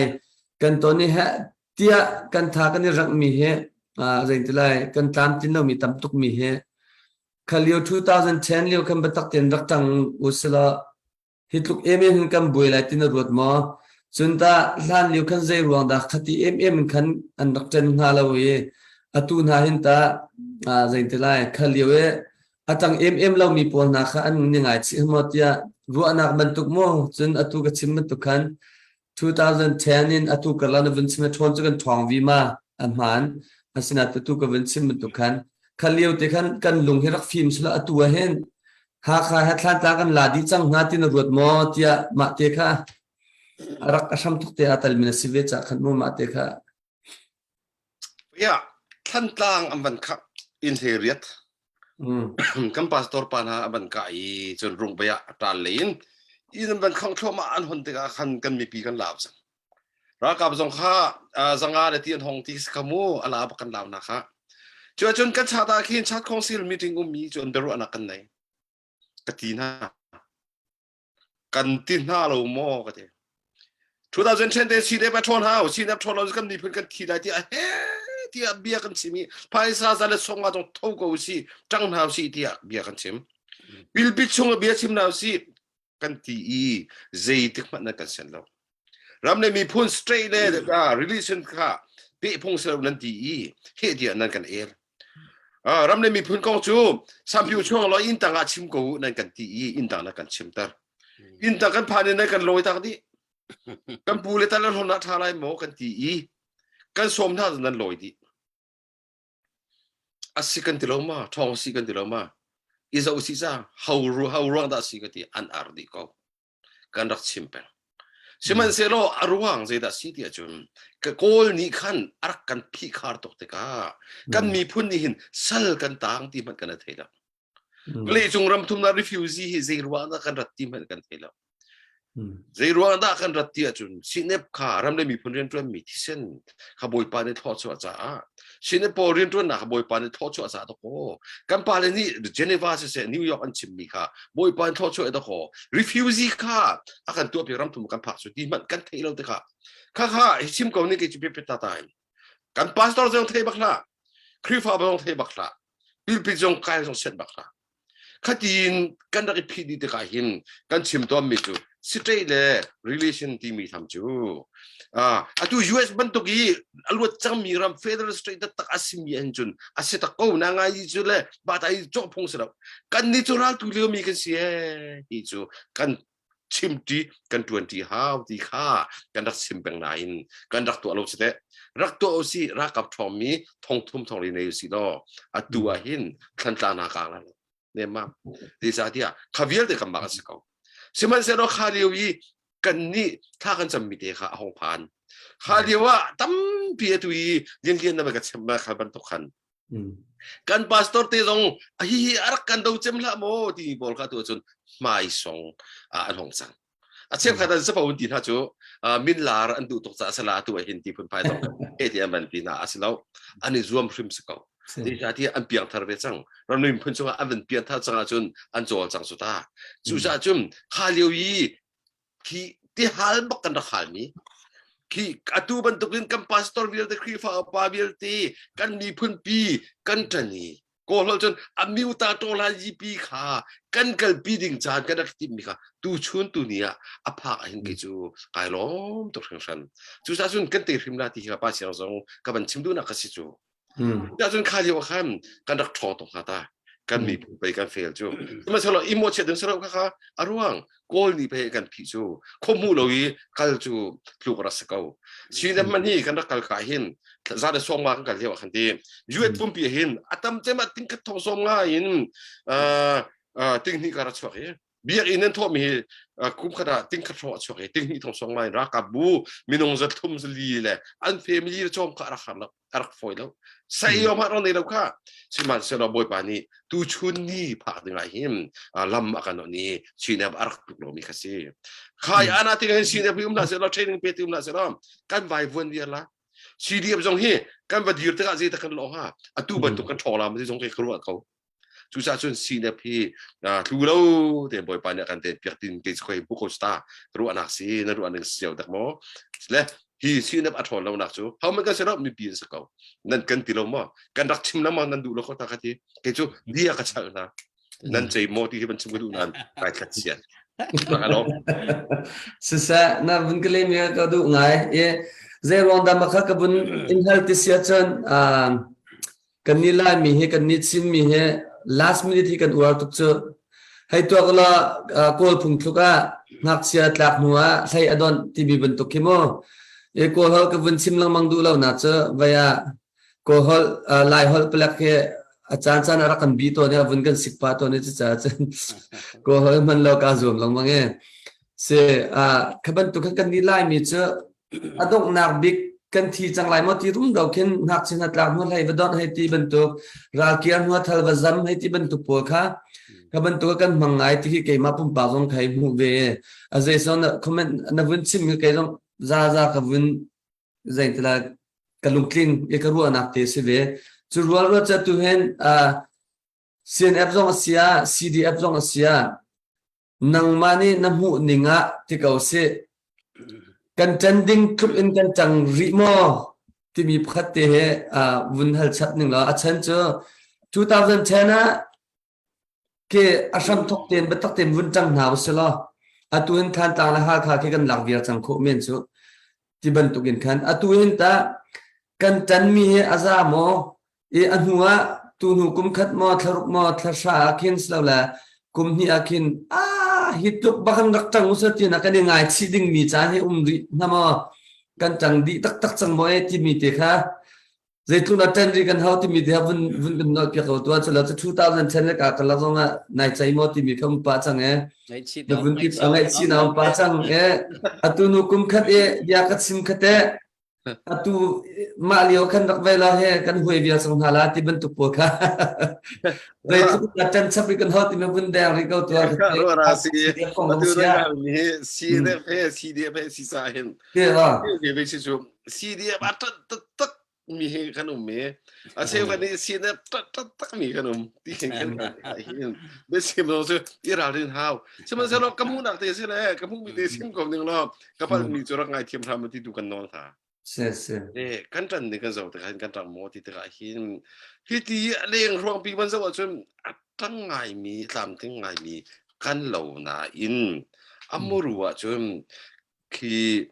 C: kan ton i heh tiah kan tha kan i ranghmi hi zeitilai kan tlamtlin lomi tam tukmi hi Kha lio 2010 lio khan biatak tein rak ṭang usilaw hi tluk emem hin kan buai lai ti na ruat maw? Cun tah hlan lio khan zei ruang dah khati emem in khan an rak ṭen hnga lo i atu hna hin tah zeiti lai kha lio i a ṭang emem lomi pawl hna kha an ni ngaichih maw tiah ruahnak bantuk maw? Cun atu ka chim bantuk khan 2010 in atu karlak na vun chim ṭhawn cu kan ṭhawng vi ma a hmaan asinain atu ka vun chim bantuk khan kha lio te khan kan lung hi rak fim sila atu ah hin Hakha he Thlantlang kan la dih cang hnga ti na ruat maw tiah mah te kha a rak a hram tuk te a talmi na si ve ca khan mu mah te kha
D: Ya, Thlantlang an van khak in hle riat. Kan pastor pa hna an van kah i cun rung bay ah a ṭal lei in in an van khang thluahmah an hon tikah khan kan mipi kan lau cang. Ralkap zong kha zanga le ti an hong ti si kha mu a la bak kan lau na kha. Cu ahcun kan chat ah khin chat council meeting ummi cu an biaruahnak kan nei. Ka ti hna. Kan ti hna lo maw ka ti. 2010 te si le pa ṭhawn hau si na ṭhawn lo kan miphun kan thi lai tiah he tiah bia kan chim i phaisa za le song ah tho ko si ṭang hna si tiah bia kan chim pilpit chung ah bia chim hna si kan ti i zeitik hmanh nan kan sen lo ram le miphun straight le relation kha peh phung selo nan ti i he tiah nan kan el ram le miphun kong cu sampiu chuang lo inn tang ah chim ko nan kan ti i inn tang na kan chimter inn tang kan phan in nan kan lawi tak dih kan pu le tal an hon ah tha lai maw kan ti i kan sawm hna nan lawi dih asi kan ti lo ma thong si kan ti lo ma i zo si ca ho ru ho ruang dah si ka ti an ar dih ko kan rak chim peng. Sihmanhsehlaw a ruang zeidah si ti ahcun ka Kawl nih khan a rak kan phihkhar tuk tikah kan miphun nih hin sal kan taang ti hmanh kan thei lo. Vawleicung ram thumnak refugee hi zei ruang dah kan rat ti hmanh kan thei lo. Zei ruang dah kan rat ti ahcun CNF kha ram le miphun rianṭuanmi thisen kha Bawipa nih thluachuah caah CNF pawl rianṭuannak kha Bawipa nih thluachuah caah dakaw kan pale nih Geneva siseh New York an chimmi kha Bawipa nih thluachuah dakaw refugee kha a kan tuahpiak ram thum kan phak cu ti hmanh kan theih lo tikah kha kha hi chim ko ning kei cu pepet ta in kan pastor zong thei bak hlah Khrihfa zong thei bak hlah pilpit zong kai zong set bak hlah Khatiin kan rak i phih dih tikah hin kan chim tawnmi cu state le relation timi tham cu atu US bantuk i a luat cangmi ram federal state taktak a simi ahhin cun a si tak ko na ngai cu le bata i cawh phung si lo kan nih cu raltu liomi kan si ee ti cu kan. Chimṭi kan ṭuanṭi hau ti kha kan rak chim peng nain kan rak tuah lo si teh. Rak tuah usih ralkap ṭhawngmi thongthum thongri nei usih law atu ah hin Thlantlang hna kaang lai lo. Nemam. Zeicahtiah kha vialte kan mah a si ko. Sihmanhsehlaw kha lio i kan nih thla kan cammi te kha a hung phan. Kha lio ah tampi atu i lianlian na ka chim ma kha bantuk khan kan pastor te zong hi hi a rak kan do cem hlah maw ti pawl kha tu cun hmai song an hong cang. A cheukhat an sapo ti hna cu min lar an duh tuk caah sala tu ah hin ti phunphai zong he ti an van ti hna a si lo. An i zuam hrim si ko. Zeicahtiah an piangthar ve cang. Ramri miphun chungah an van piangthar cang ahcun an cawl cang cu ta. Cucaah cun kha lio i khi tihal bak kan rak halmi khi atu bantukin kan pastor vialte Khrihfa upa vialte kan miphun pi kan ṭan i Kawlholh cun amyuta tawla yipi kha kan kalpi ding caan kan rak timmi kha tu chun tu ni ah a phak ah hin kei cu kai lawm tuk hringhran. Cucaah cun kan te hrim la ti hi pa siang zong ka van chim duhnak ka si cu. Cucaah cun kha lio ah khan kan rak ṭhawng tuk hnga ta. Kan miphun pei kan fail cu. Sihmanhsehlaw i mawhchiat ding si lo kha kha a ruang Kawl nih pei kan phih cu khuahmuh lo i kal cu tluk rak si ko. Sweden hmanh hi kan rak kal ka hin za le sawm nga kan kal lio ah khan ti US pumpi hin a tam cem ah ting khat thong sawm nga in ting hnih ka ra chuak hi biakinn an thawhmi hi kum khat ah ting khat hrawng a chuak i ting hnih thong sawm nga in ralkap bu minung za thum zali le an family le cawm kha a rak har lo a rak fawi lo sai yom ha ro nei lo kha sihmanhsehlaw bawipa nih tu chun ni phak ding ah hin lam a kan ni chinep a rak tuk lomi kha si khai ana ting hin chinep hi um hlah seh training pe ti um hlah seh kan vai vuan viar la CDF zong hi kan va dir tikah zei tak kan lo ha atu bantuk kan ṭhawng lam zong ke ka ruah ko Cucaah cun CNF hi tlu lo te Bawipa nih a kan ten piak tin kei khoi bu ko sta ruahnak si na ruah ning siau dak maw le hi CNF a ṭhawn lo nak cu ho man kan si lo mipi an si ko nan kan ti lo maw kan rak chim lengmang nan duh lo ko ta ka ti kei cu bia ka chalh hna nan cei maw ti hi ban chim ka duh nan kai thlat sian
C: Siseh na vun ka lem ka duh ngai i zei ruang dah makha ka vun in hal ti sia cun Kan nih Laimi hi kan nih Chinmi hi last minute hi kan uar tuk cu. Hei tuak la Kawl phungthluk ah ngakchia tlak hnu ah hlei a donh timi bantuk khi mu. I Kawl holh ka vun chim lengmang duh lo nak cu vei ah Kawl holh Lai holh palek hi a caan caan ah rak kan bi tawn i a vun kan sik pah tawn i cucaah cun Kawl holh hman lo kaa zuam lengmang i. Si kha bantuk khan kan nih Laimi cu A donghnak bik kan thi cang lai maw ti rumro khin ngakchia hna tlak hnu hlei va donh hei ti bantuk ralkir hnu thal va zam hei ti bantuk pawl kha kha bantuk kan hmang ngai ti hi keimah pumpak zong kha hei hmuh ve a zei so na comment na vun chim hi kei zong za za ka vun zei tila ka lungtling i ka ruahnak te si ve cu rual rual cha tu hen CNF zong a sia CDF zong a sia Nangmah nih na hmuh ning ah ti ko sih. Kan ṭan ding tluk in kan ṭang rih maw? timi pakhat te he uh, vun hal chap ning law a chan cu 2010 ah ke a hram thok ten biatak ten vun ṭang hna usih law atu hin Thantlang le Hakha khi kan lak viar cang khawh men cu ti bantuk in khan atu hin ta kan ṭanmi hi a za maw I a hnu ah tuhnu kum khat maw thlaruk maw thlahra ah khin silole kum hnih ah khin ah hi tluk bak in rak ṭang usih ti na kan i ngaichih dingmi caan hi um rih hna maw kan ṭang dih taktak cang maw e timi te kha zeitluk na ṭan rih kan hau timi te kha vun vun kan nolh piak ko tuah culo cu 2010 le ka kalak zong ah nai cei maw timi kha um pah cang e na vun ti ngaihchih na um pah cang e atu nu kum khat e bia ka chim khat e Atu mah lio khan rak ve la he kan huai vial cang hna la ti bantuk pawl kha zeitluk na ṭan chap i kan hot ti vun deng rih ko tuah
D: ra si atu na mi CDF he CDF he si sa hin ti ve si cu CDF a tat tak mi he kan um me a cheu kan i CDF tat tak mi kan um ti hin kan hin be sim lo cu i ralrin hau sihmanhsehlaw ka hmuhnak te si le ka hmuh mi te sim ko ning law ka palh mi cu rak ngai thiam hram ti tu kan nawl hna
C: se se
D: eh kan ṭan ning kan zoh tikah hin kan ṭang maw ti tikah hin hi ti a leng ruang pi ban zoh ahcun a ṭang ngaimi tlamtling ngaimi kan lo nain a muru ahcun khi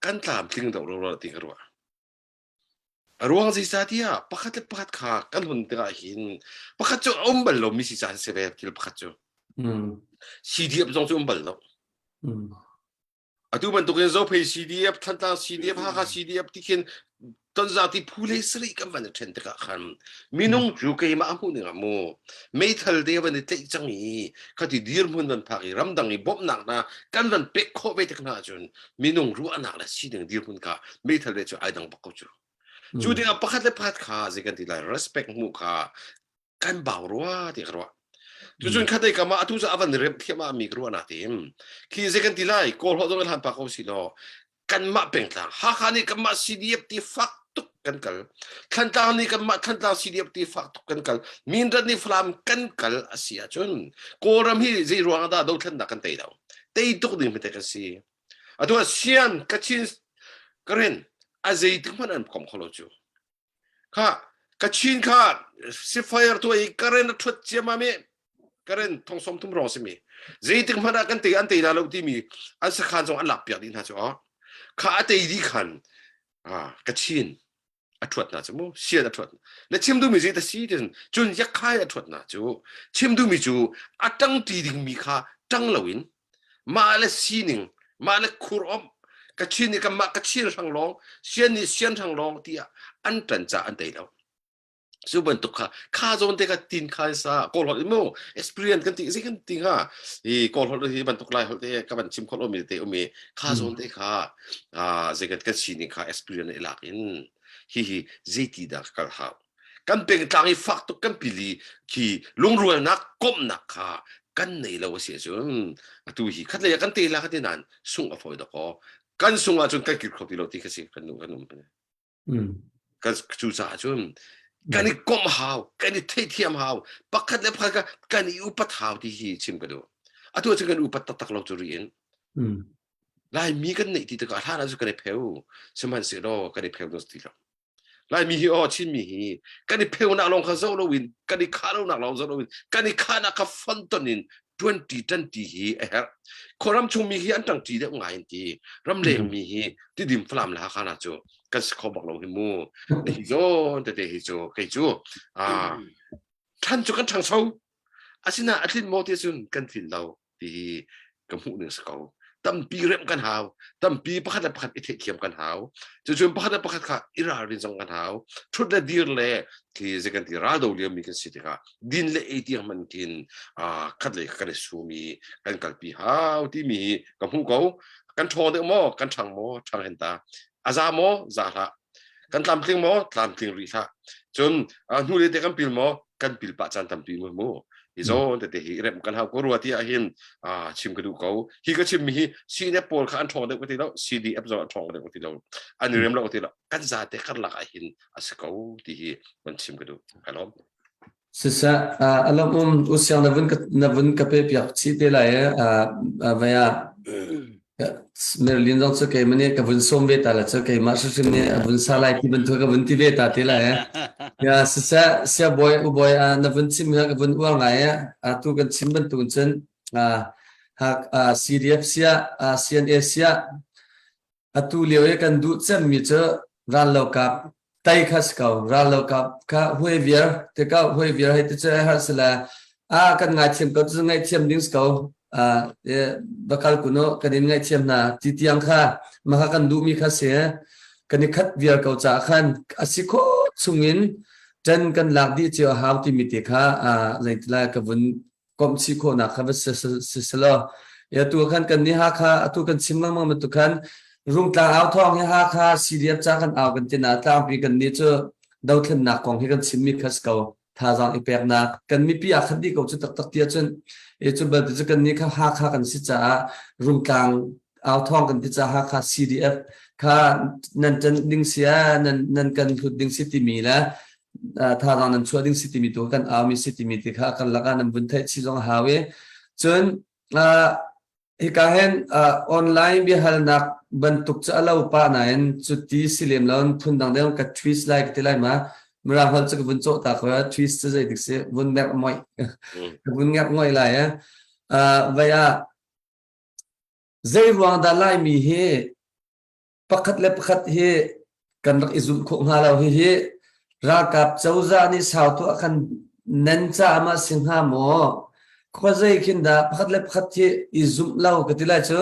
D: kan tlamtling deuh lo ti ka ruah A ruang zeicahtiah pakhat le pakhat kha kan hun tikah hin pakhat cu a um bal lomi si caah si ve thil pakhat cu. CDF zong cu um bal lo. Atu bantukin Zophei CDF, Thantlang CDF, Hakha CDF ti khin tonzang ti phu le sarih kan van i ṭhen tikah khan minung cu keimah a hmuh ning ah mu meithal te van i tlaih cang i khati dirhmun van phak i ramdang i bawmhnak hna kan van pek khawh ve tik hna ahcun minung ruahnak le sining dirhmun kha meithal le cu ai dang bak ko cu. Cu dingah pakhat le pakhat kha zei kan ti lai respect hmuh kha kan bau rua ti ka ruah. Cucun khatlei kam ah atu cu a van remh thiam ah mi ka ruah natin khi zei kan ti lai kawl holh zong in hlan pa ko si law kanmah pengtlang Hakha nih kanmah CDF ti fak tuk kan kal Thantlang nih kanmah Thantlang CDF ti fak tuk kan kal Mindat nih Falam kan kal a si ahcun Kawlram hi zei ruang ah dah dothlennak kan tei lo tei tuk ding hmete kan si atu ah Sian Kachin Karen a zei tik hmanh an kom kho lo cu Kha Kachin kha sifire tuah i karen a ṭhuat ciammam i karen thong 30 rong simi zeitik hmanh ah kan tei an tei la lo timi an sakhan zong an lak piak dih hna cu kha a tei dih khan Kachin a ṭhuat hna cu mu sian a ṭhuat na chim duhmi zei ta si tin cun yakhai a ṭhuat hna cu chim duhmi cu a ṭangṭi dingmi kha ṭang loin mah le sining mah le khur om Kachin nih kanmah Kachin hrang lawng sian nih sian hrang lawng tiah an ṭan ca an tei lo cu bantuk kha kha zawn te kha tin kha sa kawl holh mu experience kan ti zei kan ti nga i kawl holh hi bantuk lai holh te ka van chim khol omi te umi kha zawn te kha zei kan kan sining kha experience i lak in hi hi zeiti dah kal hau kan pengtlang i fak tuk kan pili khi lungrualnak komhnak kha kan nei lo a si ahcun atu hi khatlei ah kan te la ka ti nain sungh a fawi dakaw kan sung ahcun kan kir kho ti lo ti kha si kan nu kan um kan cucaah cun kan i komh hau kan i theihthiam hau pakhat le pakhat kan i upat hau ti hi chim ka duh atu ahcun kan upat taktak lo cu ri in Laimi kan neih ti tikah hlan ahcun kan i pheu sihmanhsehlaw kan i pheu ti lo Laimi hi aw Chinmi hi kan i pheunak lawng kha zoh loin kan i khah lonak lawng zoh loin kan i khahnak kha fonton in ṭuanṭi ṭanṭi hi a herh. Khuaram chungmi hi an ṭangṭi deuh ngai an ti. Ramleng mi hi Tidim Falam le Hakha hna cu kan si kho bak lo hi mu. Hi zawn tete hi cu kei cu ah ṭhan cu kan ṭhangcho. Asinain a tlin maw ti cun kan tlin lo. ti hi ka hmuh ning si ko. Tampi remh kan hau. Tampi pakhat le pakhat i theihthiam kan hau. Cucun pakhat le pakhat kha i ralrin zong kan hau. Ṭhut le dir le khi zei kan ti raldo liomi kan si tikah din le ei tiang hmanh khin khat lei kan i sum i kan kalpi hau timi hi ka hmuh ko. Kan ṭhawng deuh maw? Kan ṭhang maw? Ṭhang hen ta. A za maw? Za hlah. Kan tlamtling maw? Tlamtling rih hlah. Cun hnu le te kan pil maw? Kan pil pah caan tampi mu mu. Hi zawn tete hi rem kan hau ko rua ti ahhin chim ka duh ko. Hi ka chimmi hi CNF pawl kha an ṭhawng deuh ka ti lo, CDF zong an ṭhawng deuh ka ti lo, an i rem lo ka ti lo. Kan zate karlak ahhin a si ko ti hi van chim ka duh. Ka lawm.
C: Siseh, a lawmum usiang na vun ka na vun ka pe piak chih te lai e vai ah Merlin zong cu keimah nih ka vun sawm ve ta la cu keimah hrimhrim nih a vun sa lai ti bantuk ka vun ti ve ta te lai e. Ya siseh sia boy u boy na vun chim ka vun uar ngai e atu kan chim bantuk cun CDF sia CNA sia Atu lio i kan duh cemmi cu rallokap tei kha si ko. Rallokap kha huai viar tikah huai viar hei ti cu a herh si le a kan ngaithiam ko cu ngaihthiam ding si ko. Uh, va kal kun u kan in ngaihthiam hna ti tiang kha maka kan duhmi kha si kan i khat viar ko caah khan a si khawh chungin ṭan kan lak dih cio a hau timi te kha uh, zeitilai ka vun komh chih khawhnak kha va si selaw atu khan kan nih Hakha atu kan chim lengmang bantuk khan Rungtlang au thawng hi Hakha CDF ca kan au kan tina tlangpi kan nih cu dothlennak kong hi kan chimmi kha si ko thazaang i peknak kan mipi ah khat dih ko cu taktak ti ahcun e cu balte cu kan nih kha Hakha kan si caah Rungtlang au thawng kan ti caah Hakha CDF kha nan ṭan ding si nan nan kan hlut ding si timi le thazaang nan chuah ding si timi tu kan aumi si timi ti kha kan lakah nan vun theih chih zong a hau i cun hika hin online biahalnak bantuk cu a lo pah nain cu ti si lem lo phun dang deuh ka twist lai ka ti lai ma mirang holh cu ka vun cawh ta ko twist cu zei dik si vun merh moi ka vun ngerh ngoi lai eh vai ah zei ruang dah laimi hi pakhat le pakhat hi kan rak i zumh khawh hnga lo. Hihi ralkap cozah nih sau tuah kan nan caah ma si hnga maw? Khuazei khin dah pakhat le pakhat hi i zumh lo ka ti lai cu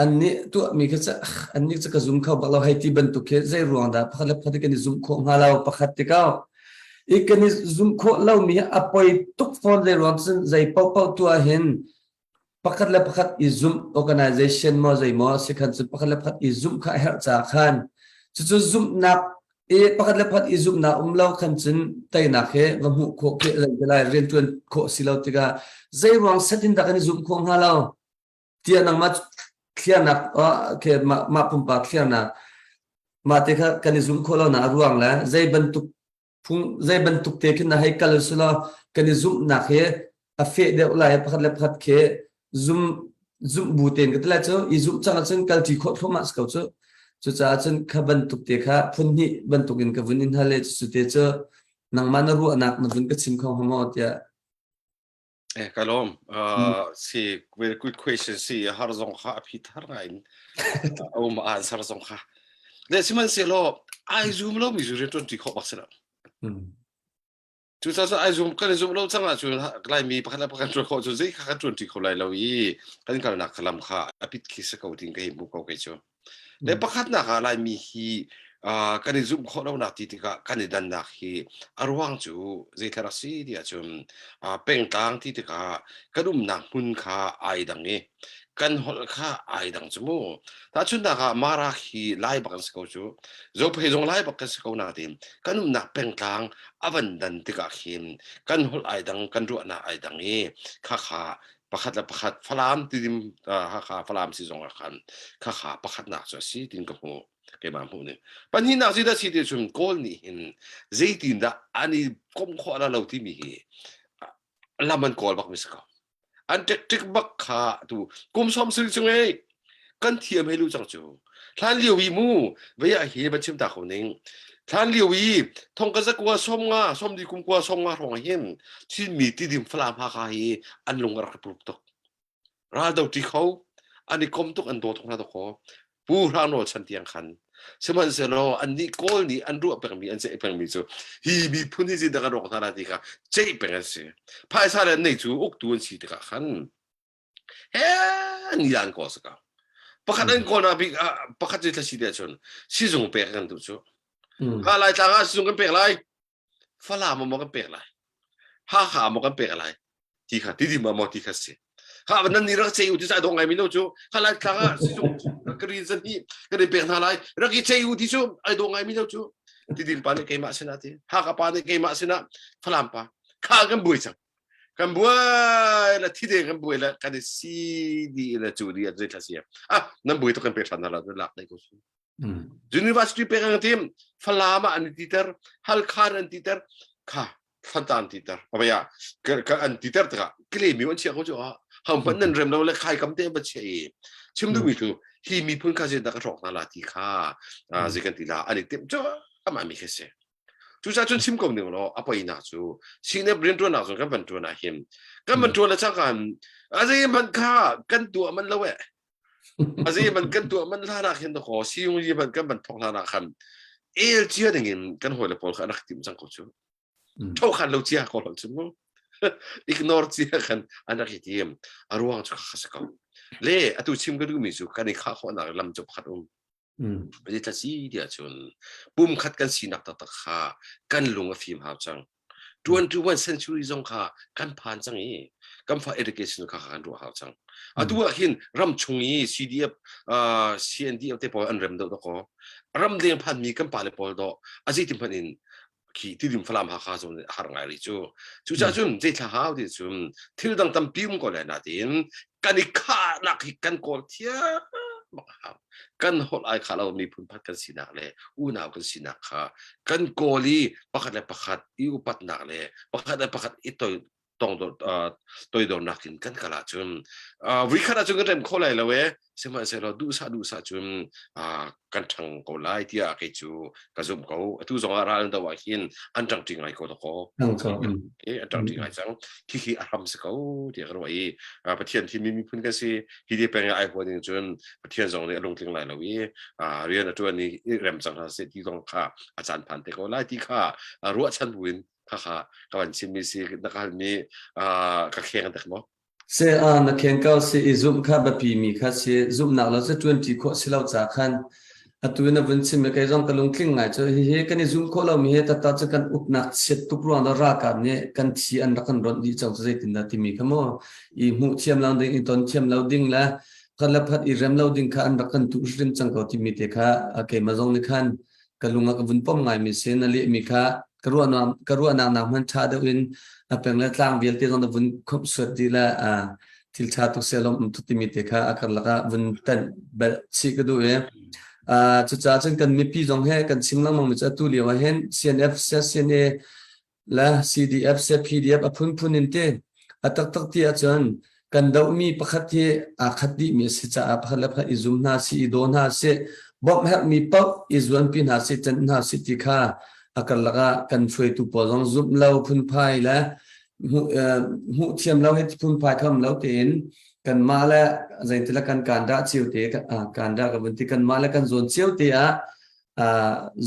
C: annih tuahmi kha cu annih cu ka zum kho bak lo hei ti bantuk khi zei ruang dah pakhat le pakhat kan i zumh khawh hnga lo pakhat ti ko i kan i zumh khawh lomi hi a poi tuk fawn zei ruang cun zei paohpaoh tuah hin pakhat le pakhat i zumh organization maw zei maw si khan cun pakhat le pakhat i zumh kha a herh caah khan cucu zumhnak i pakhat le pakhat i zumhnak um lo khan cun teinak he va hmuh khawh khi zei lai riantuan khawh si lo tikah zei ruang set in dah kan i zumh khawh hnga lo tiah nangmah thliarnak okay, mah, mah pumpak thliarnak mah te kha kan i zumh khawh lo nak a ruang le zei bantuk phung zei bantuk te khin na hei kal sila kan i zumhnak he a feh deuh lai pakhat le pakhat khi zum zumh bu tein ka ti lai cu i zumh cang ahcun kal ṭi khawh thluahmah si ko cu cucaah cun kha bantuk te kha phun hnih bantuk in ka vun in hal i cu te cu nangmah na ruahnak na vun ka chim kho hnga maw tiah
D: Eh, ka lawm. Uh, si very good question si har zong kha a phi thar ngai in a um answer zong kha. Le sihmanhsehlaw ai zum lo mi zu rian ṭuan ṭi khawh bak si lo. Cucaah ai zum kan i zum lo cang ahcun Laimi pakhat le pakhat ṭuan khawh cu zei kha kan ṭuan ṭi kho lai lo i kan kalnak lam kha a pit khi si ko tin ka hi hmu ko kei cu. Le pakhatnak ah Laimi hi uh, kan i zumh khawh lonak ti tikah kan i dannak hi a ruang cu zeithla rak si ti ahcun uh, pengtlang ti tikah kan umnak hmun kha ai dang i kan holh kha ai dang cu mu. Tahchunhnak ah Mara hi Lai bak an si ko cu. Zophei zong Lai bak kan si ko nain kan umnak pengtlang a van dan tikah khin kan holh ai dang, kan ruahnak ai dang i khakha pakhat le pakhat Falam tidim Hakha Falam si zong ah khan khakha pakhatnak cu a si tin ka hmu keimah hmuh ning pahnihnak si dah si ti cun Kawl nih hin zeitin dah an i komh khawh la lo timi hi lam an kawl bak mi si ko an tactic bak kha tu kum som sui chung ei kan thiam hei lu cang cu hlan lio i mu vei ah hi van chim ta ko ning hlan lio i thong ka zakua som nga som di kum kua som nga hrawng hin Chinmi tidim Falam Hakha hi an lung a rak prup tuk ral do ti kho an i kom tuk an daw tuk hna to pu hrang nawl chan tiang khan sihmanhsehlaw annih kawl nih an ruah pengmi an ceih pengmi cu hi miphun hi zeidah kan rawk hna lai ti kha ceih peng an si phaisa le an nei cu uktu an si tikah khan he ni an kawl saka pakhat an kawl nak bik pakhat cu thla si te cun sizung pek kan duh cu ha lai tlang ah sizung kan pek lai falam maw kan pek lai hakha maw kan pek lai ti kha ti dim maw ti kha si ha nan ni rak chei u ti sai dong ngai mi no cu ha lai tlang ah sizung ka rin zan hi kan i pek hna lai rak i chei u ti cu ai dong ngai mi no cu ti dim pa nih keimah sinah ti hakha pa nih keimah sinah falam pa kha kan buai cang kan buai la thi deng kan buai la kan i si di la cu di zei thla si ah nan buai to kan pe than la lak dai ko su university pe kan tim falam ah an ti ter halkha an ti ter kha thanta an ti ter abaya ka an ti ter taka kle mi an chia ko chu a ham pan nan rem lo le khai kam te ba che i chim du mi tu hi mi phun kha je da ka thok na la ti kha a zei kan ti la ani tim cho ama mi khe se Cucaah cun chim ko ning law a poinak cu CNF rianṭuannak zong kan van ṭuan ah hin kan van ṭuan le cangka a zeihmanh kha kan tuah man lo eh a zeihmanh kan tuah man hlan ah khin dakaw siyung yi hmanh kan van thawk hlan ah khan el cia ding in kan hawile pawl kha an rak timh cang ko cu tho khan lo cia ko lo cu mu ignore cia khan an rak i tim a ruang cu kha si ko le atu chim ka duhmi cu kan i khah khawhnak lam cu pakhat um Zeithla si tiah cun pumkhat kan sinak taktak kha kan lung a fim hau cang. 21 century zong kha kan phan cang i kan fa education kha kan ruah hau cang. Atu ah hin ram chung i CDF uh, CNDF te pawl an rem deuh dakaw. Ram leng phan mi kan pale pawl do a zeitin hmanh in khi tidim falam hakha zong har ngai ri cu cucaah cun zeithla hau ti cun thil dang tampi um ko le natin kan i khahnak hi kan kawl thiam bak hau kan holh ai kha lo miphun phat kan sinak le unau kan sinak kha kan kawl i pakhat le pakhat i upatnak le pakhat le pakhat i toi toidornak in kan kal ahcun vuikhat ahcun kan rem kho lai lo e sihmanhsehlaw duhsah duhsah cun kan ṭhang ko lai tiah kei cu ka zumh ko atu zong ah ral an do ah hin an ṭangṭi ngai ko dakaw an ṭangṭi ngai cang khi a hram si ko tiah ka ruah i Pathian thimmi miphun kan si hi te peng ai huan in cun Pathian zong nih a lungtling lai lo i rian a ṭuan i rem cang hna seh ti zong kha a caan phan te ko lai ti kha ruahchan buin. Khakha ka van chimmi si na ka halmi ka kheng dek maw?
C: Se a na kheng ko si i zumh kha biapi mi kha si zumhnak lo cu ṭuanṭi khawh si lo ca khan atu na vun chim i kei zong ka lungtling ngai cu hihi kan i zum khawh lomi hi taktak cu kan uknak chiat tuk ruang le ralkap nih kan thi an rak kan ronh dih cang cu zeitindah timi kha mu i hmuh thiam lo ding i ton thiam lo ding le khat le phat i rem lo ding kha an rak kan tuh hrim cang ko timi te kha keimah zong nih khan ka lung a ka vun pom ngaimi si na lehmi kha ka ruahnak ka ruahnak nak hman ṭha deuh in a peng le tlang vialte zong na vun khomh suat dih le thil ṭha tuk se lom um tuk timi te kha a karlak ah vun tanh bel chih ka duh i cucaah cun kan mipi zong he kan chim lengmang mi cu atu lio ah hin CNF CNA le CDF se PDF a phunphun in ti a taktak ti ahcun kan dohmi pakhat hi aa khat dihmi a si caah pakhat le pakhat i zum hna si i daw hna si bawmh herhmi paoh i zuanpi hna si ṭanh hna si ti kha a karlak ah kan hruaitu pawl zong zumh lo phunphai le hmuh thiam lo he phunphai kham lo tein kanmah le zeitila kan kan dah cio te kan dah ka vun ti kanmah le kan zawn cio te ah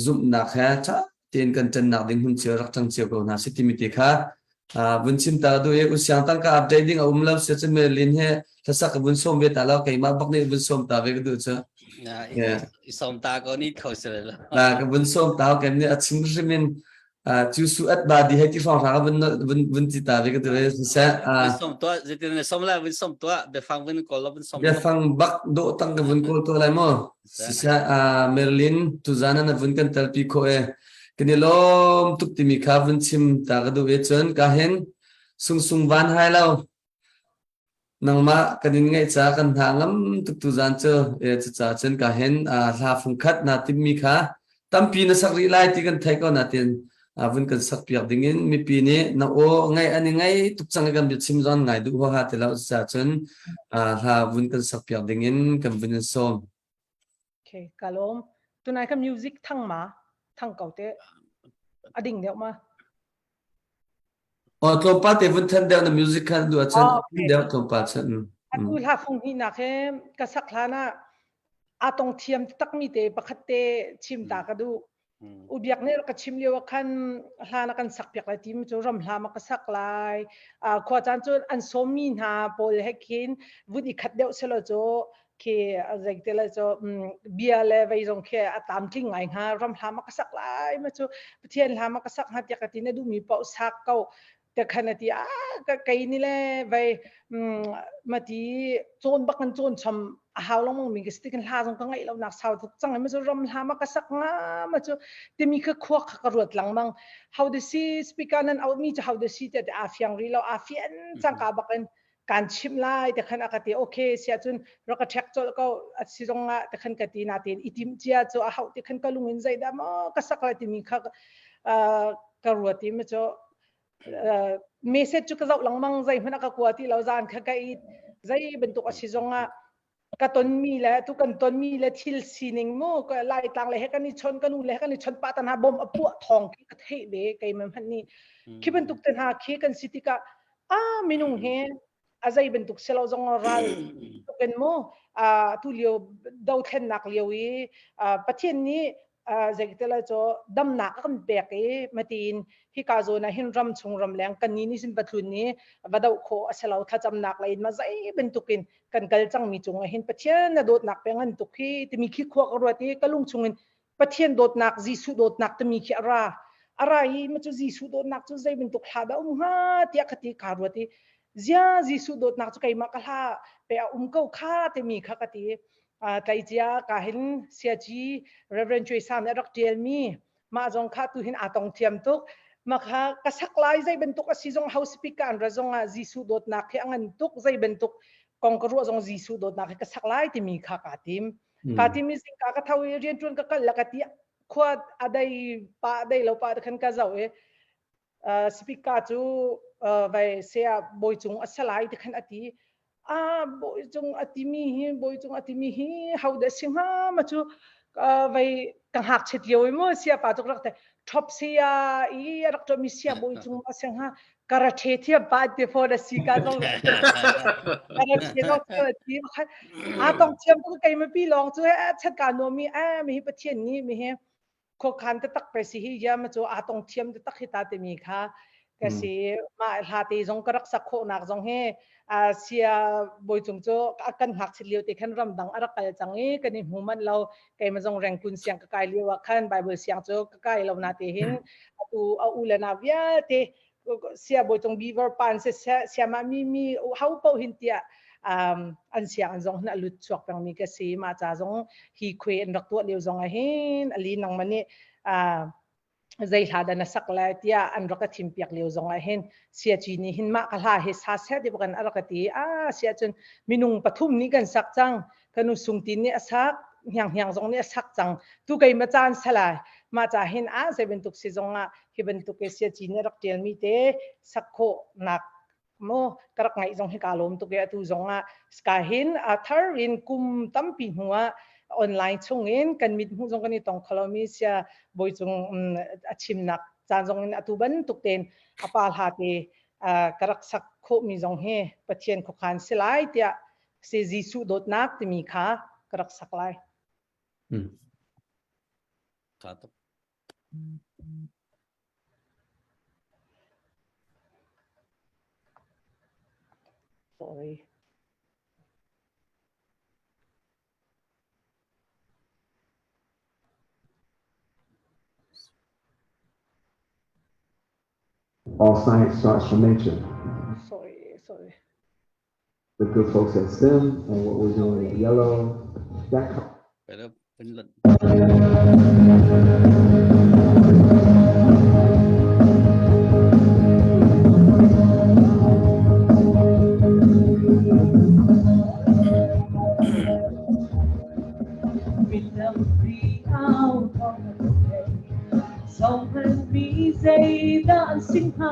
C: zumhnak he ṭha tein kan ṭannak ding hmun cio rak ṭang cio ko hna si timi te kha vun chim ta du i usiang tangka update ding a um lo sia cun Merlin he hlasak ka vun sawm ve ta lo keimah bak nih vun sawm ta ve ka duh cu
A: i sawm ta ko ni kho si lo
C: ka vun sawm ta kem nih a chim hrim in cu su at ba di hei ti hrawng hrang vun vun vun ti ta ve ka tu ve siseh
A: vun som tua zeitin ne som la vun som tua biafang vun kawl lo vun som
C: biafang bak do tang ka vun kawl to lai mo siseh Merlin tuzan na vun kan telpi kho e kan i lawm tuk timi kha vun chim ta ka duh e cun ka hin sung sung van hai lo Nangmah kan in ngaih ca kan hna ngam tuk tuzaan cu e cucaah cun ka hin hla fungkhat naa timmi kha tampi na sak rih lai ti kan theih ko natin vun kan sak piak dingin mipi nih na aw ngaih an i ngai tuk cang i kan biachim zong ngai duh huaha ti lo cucaah cun hla vun kan sak piak dingin kan vun in sawm.
B: Okay, ka lawm. Tunai ka music thang ma? Thang ko te. A ding deuh ma?
C: Aw tlawmpal te vun than deuh na music kha duh ahcun deuh tlawmpal cun.
B: Atu hla fung hnih nak he ka sak hlan ah aa tong thiam takmi te pakhat te chim ta ka duh. Ubiak nih ka chim lio ah khan hla na kan sak piak lai ti mi cu ram hla ma ka sak lai. Khua caan cu an sawmmi hna pawl he khin vun i khat deuh selaw cu khi zeite le cu bia le vei zong khi a tlamtling ngai hnga ram hla ma ka sak lai ma cu Pathian hla ma ka sak hnga tiah ka ti na duhmi paoh sak ko te khan a ti a ka kei ni le vei ma ti cawn bak kan cawn chom a hau lengmang mi ka si kan hla zong ka ngaih lo nak sau tuk cang ma cu ram hla ma ka sak nga ma cu timi kha khua kha ka ruat lengmang how the si speaker nan out mi cu how the si te a fiang ri lo a fian cang ka bak in kan chimh lai te khan a ka ti okay sia cun rak ka check colh ko a si zong ah te khan ka ti na tein i tim cia cu a hauh ti khan ka lung in zeidah maw ka sak lai timi kha ka ruat i mi cu message cu ka zoh lengmang zei hmanh a ka kua ti lo zan kha ka i zei bantuk a si zong ah ka tonmi le tu kan tonmi le thil sining mu laitlang le he kan i chon kan u le he kan i chon pa tan ha bom a puah thawng khi ka theih ve keimah hmanh nih khi bantuk te hna khi kan si tikah a minung he a zei bantuk silo zong ral tukin mu tu lio dothlennak lio i Pathian nih zeitila cu damnak a kan pek i matiin hika zawn ah hin ram chung ram leng kan ni nih sin patlun ni va doh khawh a si lo thlacamnak lei in ma zei bantukin kan kal cangmi cung ah hin Pathian na dawtnak pe ngan tuk hi timi khi khua ka ruat i ka lung chungin Pathian dawtnak Jesuh dawtnak timi khi a ra a ra i ma cu Jesuh dawtnak cu zei bantuk hla dah um hnga tiah ka ti ka ruat i zia Jesuh dawtnak cu keimah ka hla pe a um ko kha timi kha ka ti tleicia ka hin siaci Reverend Choi Sang nih a rak ṭialmi mah zong kha tu hin aa tong thiam tuk makha ka sak lai zei bantuk a si zong house speaker an ra zong ah Jesuh dawtnak hi a ngan tuk zei bantuk kong ka ruah zong Jesuh dawtnak hi ka sak lai timi kha kaa tim kaa tim i zingka ka tho i rianṭuan ka kal la ka ti khua a dei pa dei lo pa khan ka zoh i speaker cu vai saya bawi cung a salai ti khan a ti a bawi cung a timi hi bawi cung a timi hi ho dah si hnga ma cu vai ka ngakchiat lio i mu sia pa tuk rak te top sia i rak to mi sia bawi cung a si hnga karate thiam pa te phone a si ka zong karate zong ti a tong thiam tu kei ma pi long cu chat ka no mi a mi hi pathian ni mi hi. Khuakhan taktak pe si hi ya ma cu aa tong thiam taktak hi ta timi kha ka si. Mah hla te zong ka rak sak khawhnak zong hi sia bawicung cu kan ngakchit lio te khan ramdang a rak kal cang i kan i hmu manh lo. Keimah zong Rengkun siang ka kai lio ah khan Bible siang cu ka kai lo na te hin atu a u le na vialte sia bawicung beaver pan se siama mi mi ho po hin tiah an siang an zong hin a lut chuak peng mi ka si. Ma ca zong hi khuai an rak tuah lio zong ah hin ali nang mani zei hla dah na sak lai tiah an rak ka thim piak lio zong ah hin sia ci nih hin mah ka hla hi sa seh ti kan a rak ka ti. A sia cun minung pathum nih kan sak cang, kanu sungtin nih a sak, hniang hniang zong nih a sak cang, tu kei ma caan salai mah ca hin a zei bantuk si zong ah hi bantuk ke sia ci nih rak tial mi te sak khawh nak mu ka rak ngaih zong hi ka lawm tuk i atu zong ah ska hin a thar in kum tampi hnu ah online chung in kan mit hmuh zong kan i tong kholo mi sia bawicung a chimnak caan zong in atu bantuk ten a pa hla te ka rak sak khawh mi zong hi Pathian khuakhan si lai tiah si Jesuh dawtnak timi kha ka rak sak lai.
A: Tha tuk.
B: Sorry.
F: All science starts from nature.
B: Sorry, sorry.
F: The good folks at STEM and what we're doing at Yellow, that
E: Zeidah an si hnga?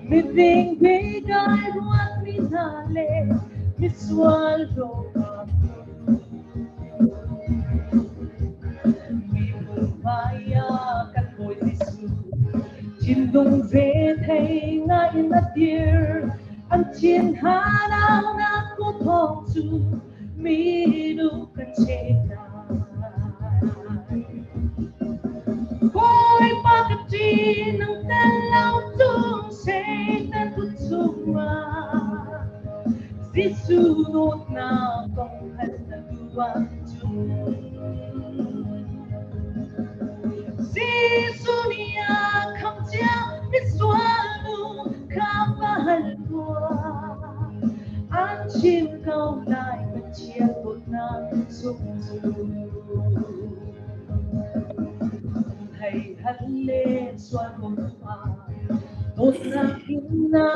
E: Miding mi kai ruat mi hna le misual rawka mi hmai ah kan Bawi Jesuh thinlung ve thei ngai in a dir. An thin hanaunak ku thawng cu minu kan chek lai. Bawipa ka ṭi nang tel lo cung Satan kut chungah Jesuh dawtnak kong hal na duh ahcun Jesuh nih a khamh cia misual nu kha va hal tuah. An chim ko lai Pathian dawtnak sung cu. Hei hal le sual ko tuah. Dawtnak in na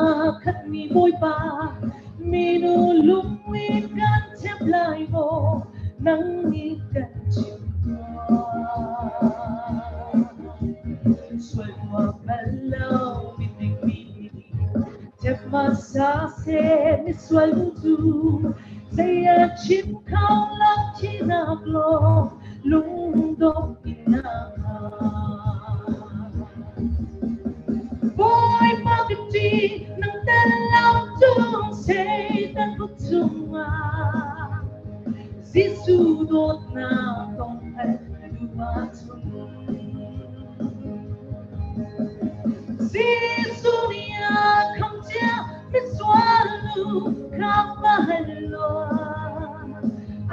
E: khatmi Bawipa, minu lungin kan chep lai maw, nang nih kan chim tuah. Sual tuah bal lo miding mi chep hmasa seh misual cu zei a chim kho lo thinak law lungdong in na Bawipa ka ṭi nang tel lo cung Satan kut chungah Jesuh dawtnak kong hngalh na duh ahcun Jesuh nih a khamh cia misual nu kha va hal law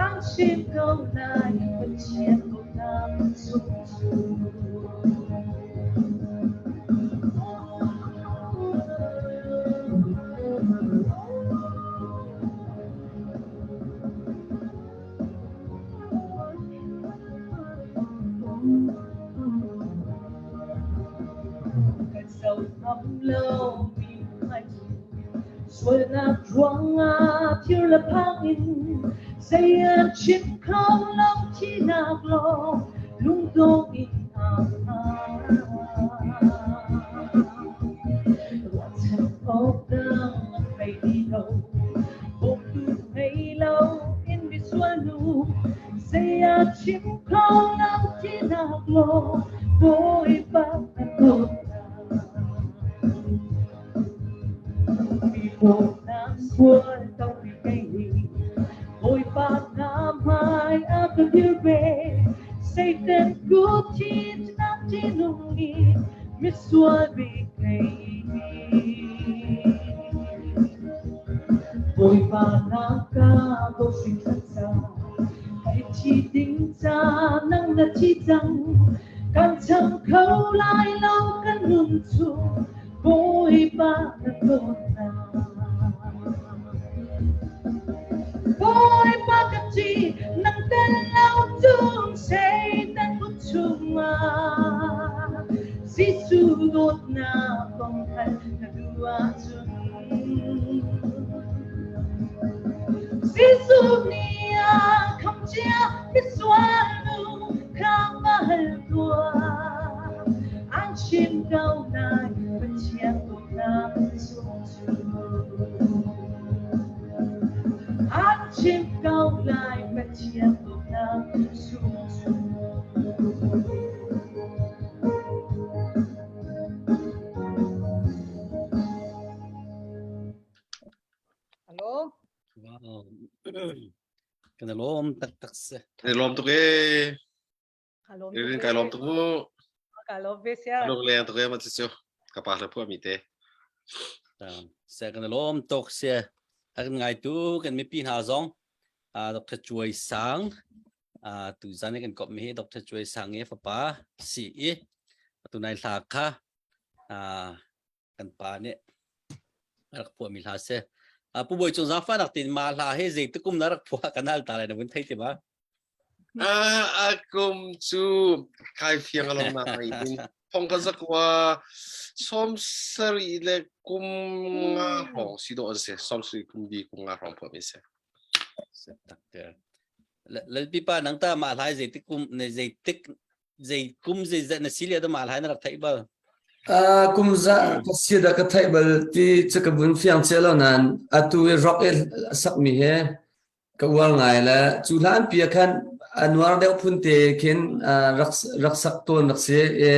E: an chim ko lai Pathian dawtnak sung cu. Kan zohngam lo mi hmai cu sualnak ruangah thir le phang in zei an chim kho lo thihnak lawng lungdong in aa Ruahchan awk dang an ngei ti lo bawmtu ngei lo in misual nu zei a chim kho lo thihnak lawng Bawipa na dawtnak mi dawtnak sual tampi kei hi Bawipa na hmai a ka dir ve Satan kut thi Bawipa na ka dawt hringhran cang. Hei thi ding ca nang na thi cang. Kan cham kho lai lo kan nun chung Bawipa na dawtnak. Bawipa ka ṭih nang tel lo cun Satan kut chungah Jesuh dawtnak kong hngalh na duh ahcun Jesuh nih a khamh cia misual nu kha va hal tuah an chim ko lai Pathian dawtnak sung cu An chim ko lai Pathian dawtnak sung cu.
B: Hello.
A: Wow. Kan i lawm taktak si.
D: Kan i lawm tuk ee.
B: Ka lawm
D: Irin kai lawm tuk mu.
B: Ka lawm ve sia.
D: Lung leng tuk ee ma cu ka pa hla phuah mi te.
A: Se kan i lawm tuk si. A kan ngaitu kan mipi hna zong Dr. Chuai Sang tu zan i kan kop mi hi Dr. Chuai Sang i fapa si i tunai hla kha kan pa nih a rak phuahmi hla si. Pu Bawi Cung zaangfahnak tin ma hla hi zeitik kum na rak phuah kan hal ta lai na vun thei ti ma?
D: A kum cu kai fiang along na ngai in thong ka zakwa som sari le kum nga hrawng si do an si som sari kum bi kum nga hrawng phuah mi si.
A: Tak te. Lalpi pa nang ta ma hlai zeitik kum ne zeitik zei kum zei zat na si le da ma hlai na rak theih bal
C: Uh, kum za ka si da ka theih bal ti cu ka vun fiang che lo nan atu i rock i sakmi he ka uar ngai le cu hlan pi ah khan anuar deuh phun te khin rak rak sak tawn rak si i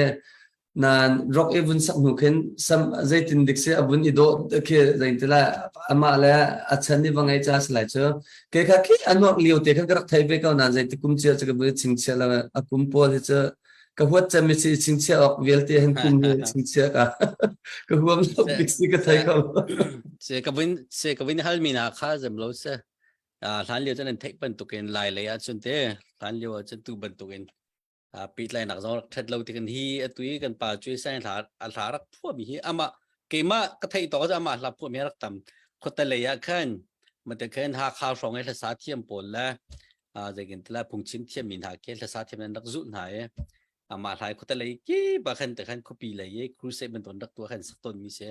C: nan rock i vun sak hnu khin sam zeitin dik si a vun i dawh khi zeitin lai amah le a chan i va ngei cha si lai cu ke kha khi a nuak lio te khan ka rak thei ve ko nan zeiti kum chia cu ka vun chingchia lo a kum pawl hi cu ka huat cem mi si chingchia awk vialte hin kum hi chingchia ka ka huam lo bik si ka thei ko
A: se ka vun se ka vun hal mi na kha zem lo se hlan lio cun an theih bantukin lai lei ah cun te hlan lio ah cun tu bantukin pehtlainak zong rak ṭhat lo tikin hi atu i kan pa cu sai hla a hla rak phuahmi hi amah keimah ka theih tawk cu amah hla phuahmi rak tam khuate lei ah khan mate khan Hakha hrawng i hlasa thiam pawl le zeikin tila phungchim thiam mi hna khi hlasa thiam an rak zulh hna i amah hlai khuate lei ki ba khan te khan khuapi lei i crusade bantuk rak tuah khan sak tawn mi si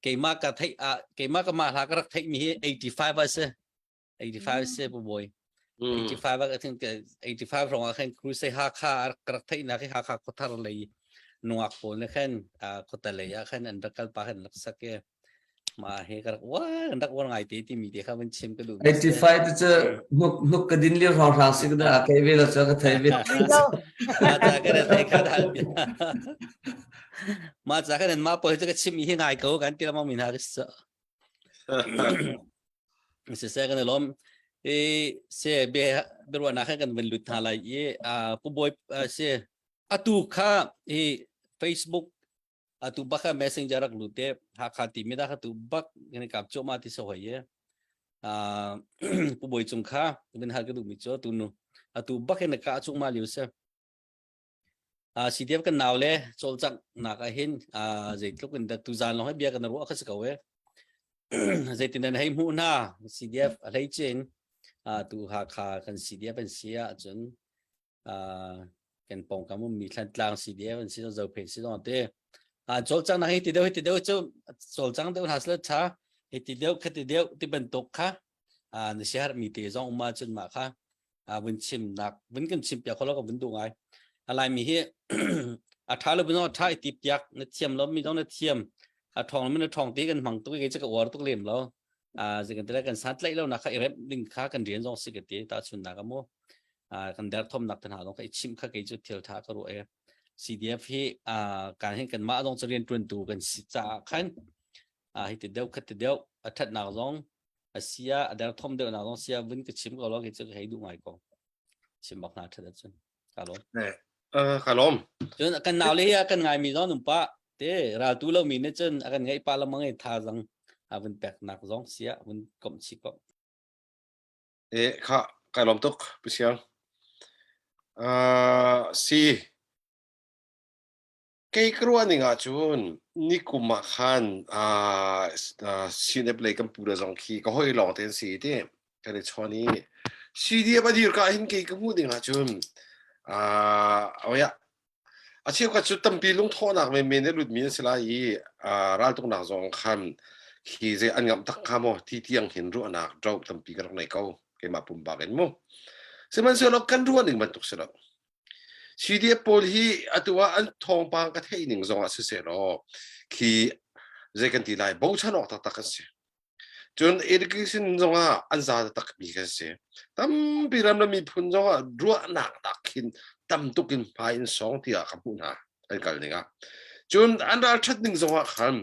A: keimah ka theih ah keimah ka mah hla ka rak theih mi hi 85 a si 85 se pu bawi 85 ah think 85 rong ah khan crusade Hakha ka rak theih nak hi Hakha khuathar lei nungak pawl ne khan khuata lei ah khan an rak kal pa khan rak sak e ma he ka rak wa kan rak war ngai te ti mi te kha van chim ka duh
C: 85 te cu hnuk hnuk ka din lio hrawng hrang si ka da kai ve lo chu ka thei ve
A: ma cha ka thei kha dal ma cha ka ma pawl chu ka chim hi ngai ko kan ti lamang min ha ka sa Siseh kan i lawm. I se bia biaruahnak he kan van lut hna lai i pu Bawi se atu kha i Facebook atu bak kha messenger rak lut te Hakha ti mi da kha tu bak kan kap chu ma ti so hoi ye pu Bawi cung kha vin hal ka duh mi chu tu nu atu bak in ka chung ma liu se CDF kan nau le cawlcanghnak ah hin zeitluk in dah tuzaan lawng hi bia kan ruah kha si ko e. Zeitin nan hei hmuh hna CDF a hlei cin tu Hakha kan CDF an si ahcun kan pawngkam ummi Thlantlang CDF an si Zophei si zong te. Cawlcanghnak hi ti deuh hi ti deuh cu cawlcang deuh hna sila tha hi ti deuh kha ti deuh ti bantuk kha na siaherhmi te zong um ahcun mah kha vun chimnak vun kan chim piak kholo ka vun duh ngai a laimi hi a tha lo bin a tha i tip piak na thiam lo mi dong na thiam a thong mi na thong ti kan hmang tuk i ka uar tuk lem lo a zikan tele kan san tlaih lo na kha i rep ding kha kan rian zong si ka ti ta chun na ka mu kan der thom nak tan ha dong ka i chim kha kei chu thil tha ka ru e CDF hi kan hin kan mah dong chu rian tuan tu kan si ca khan hi ti deuh khat ti deuh a that nak zong a sia a derthawm deuh nak zong sia vun ka chim ko lo khi cu ka hei duh ngai ko chim bak hna that ahcun ka lawm
D: ka lawm
A: cun kan nau le hi a kan ngai mi zong num pa te ral tu lo mi ne cun a kan ngai pa lamang i tha zang A vun peknak zong sia vun komh chih ko.
D: E kha kai lawm tuk Pu Siang. Uh, si Kei ka ruah ning ahcun nikum ah khan uh, uh, CNF lei kan pu le zong khi ka hoi lawng te an si ti kan i chawn i CDF a dir ka hin kei ka hmuh ding ahcun uh, oya a cheukhat cu tampi lungthawhnak menmen a lutmi an si lai i uh, raltuknak zong khan khi zei an ngamh tak kha maw ti tiang hin ruahnak dro tampi ka rak nei ko keimah pumpak in mu sihmanhsehlaw kan ruah ning bantuk si lo CDF pawl hi atu ah an thawngpang ka theih ning zong ah siseh law khi zei kan ti lai bochan awk taktak kan si. Cun education zong ah an za taktak mi kan si. Tampi ram le miphun zong ah ruahnak nak khin tam tuk in hmai in sawng tiah ka hmuh hna an kal ning ah. Cun an ralṭhat ning zong ah khan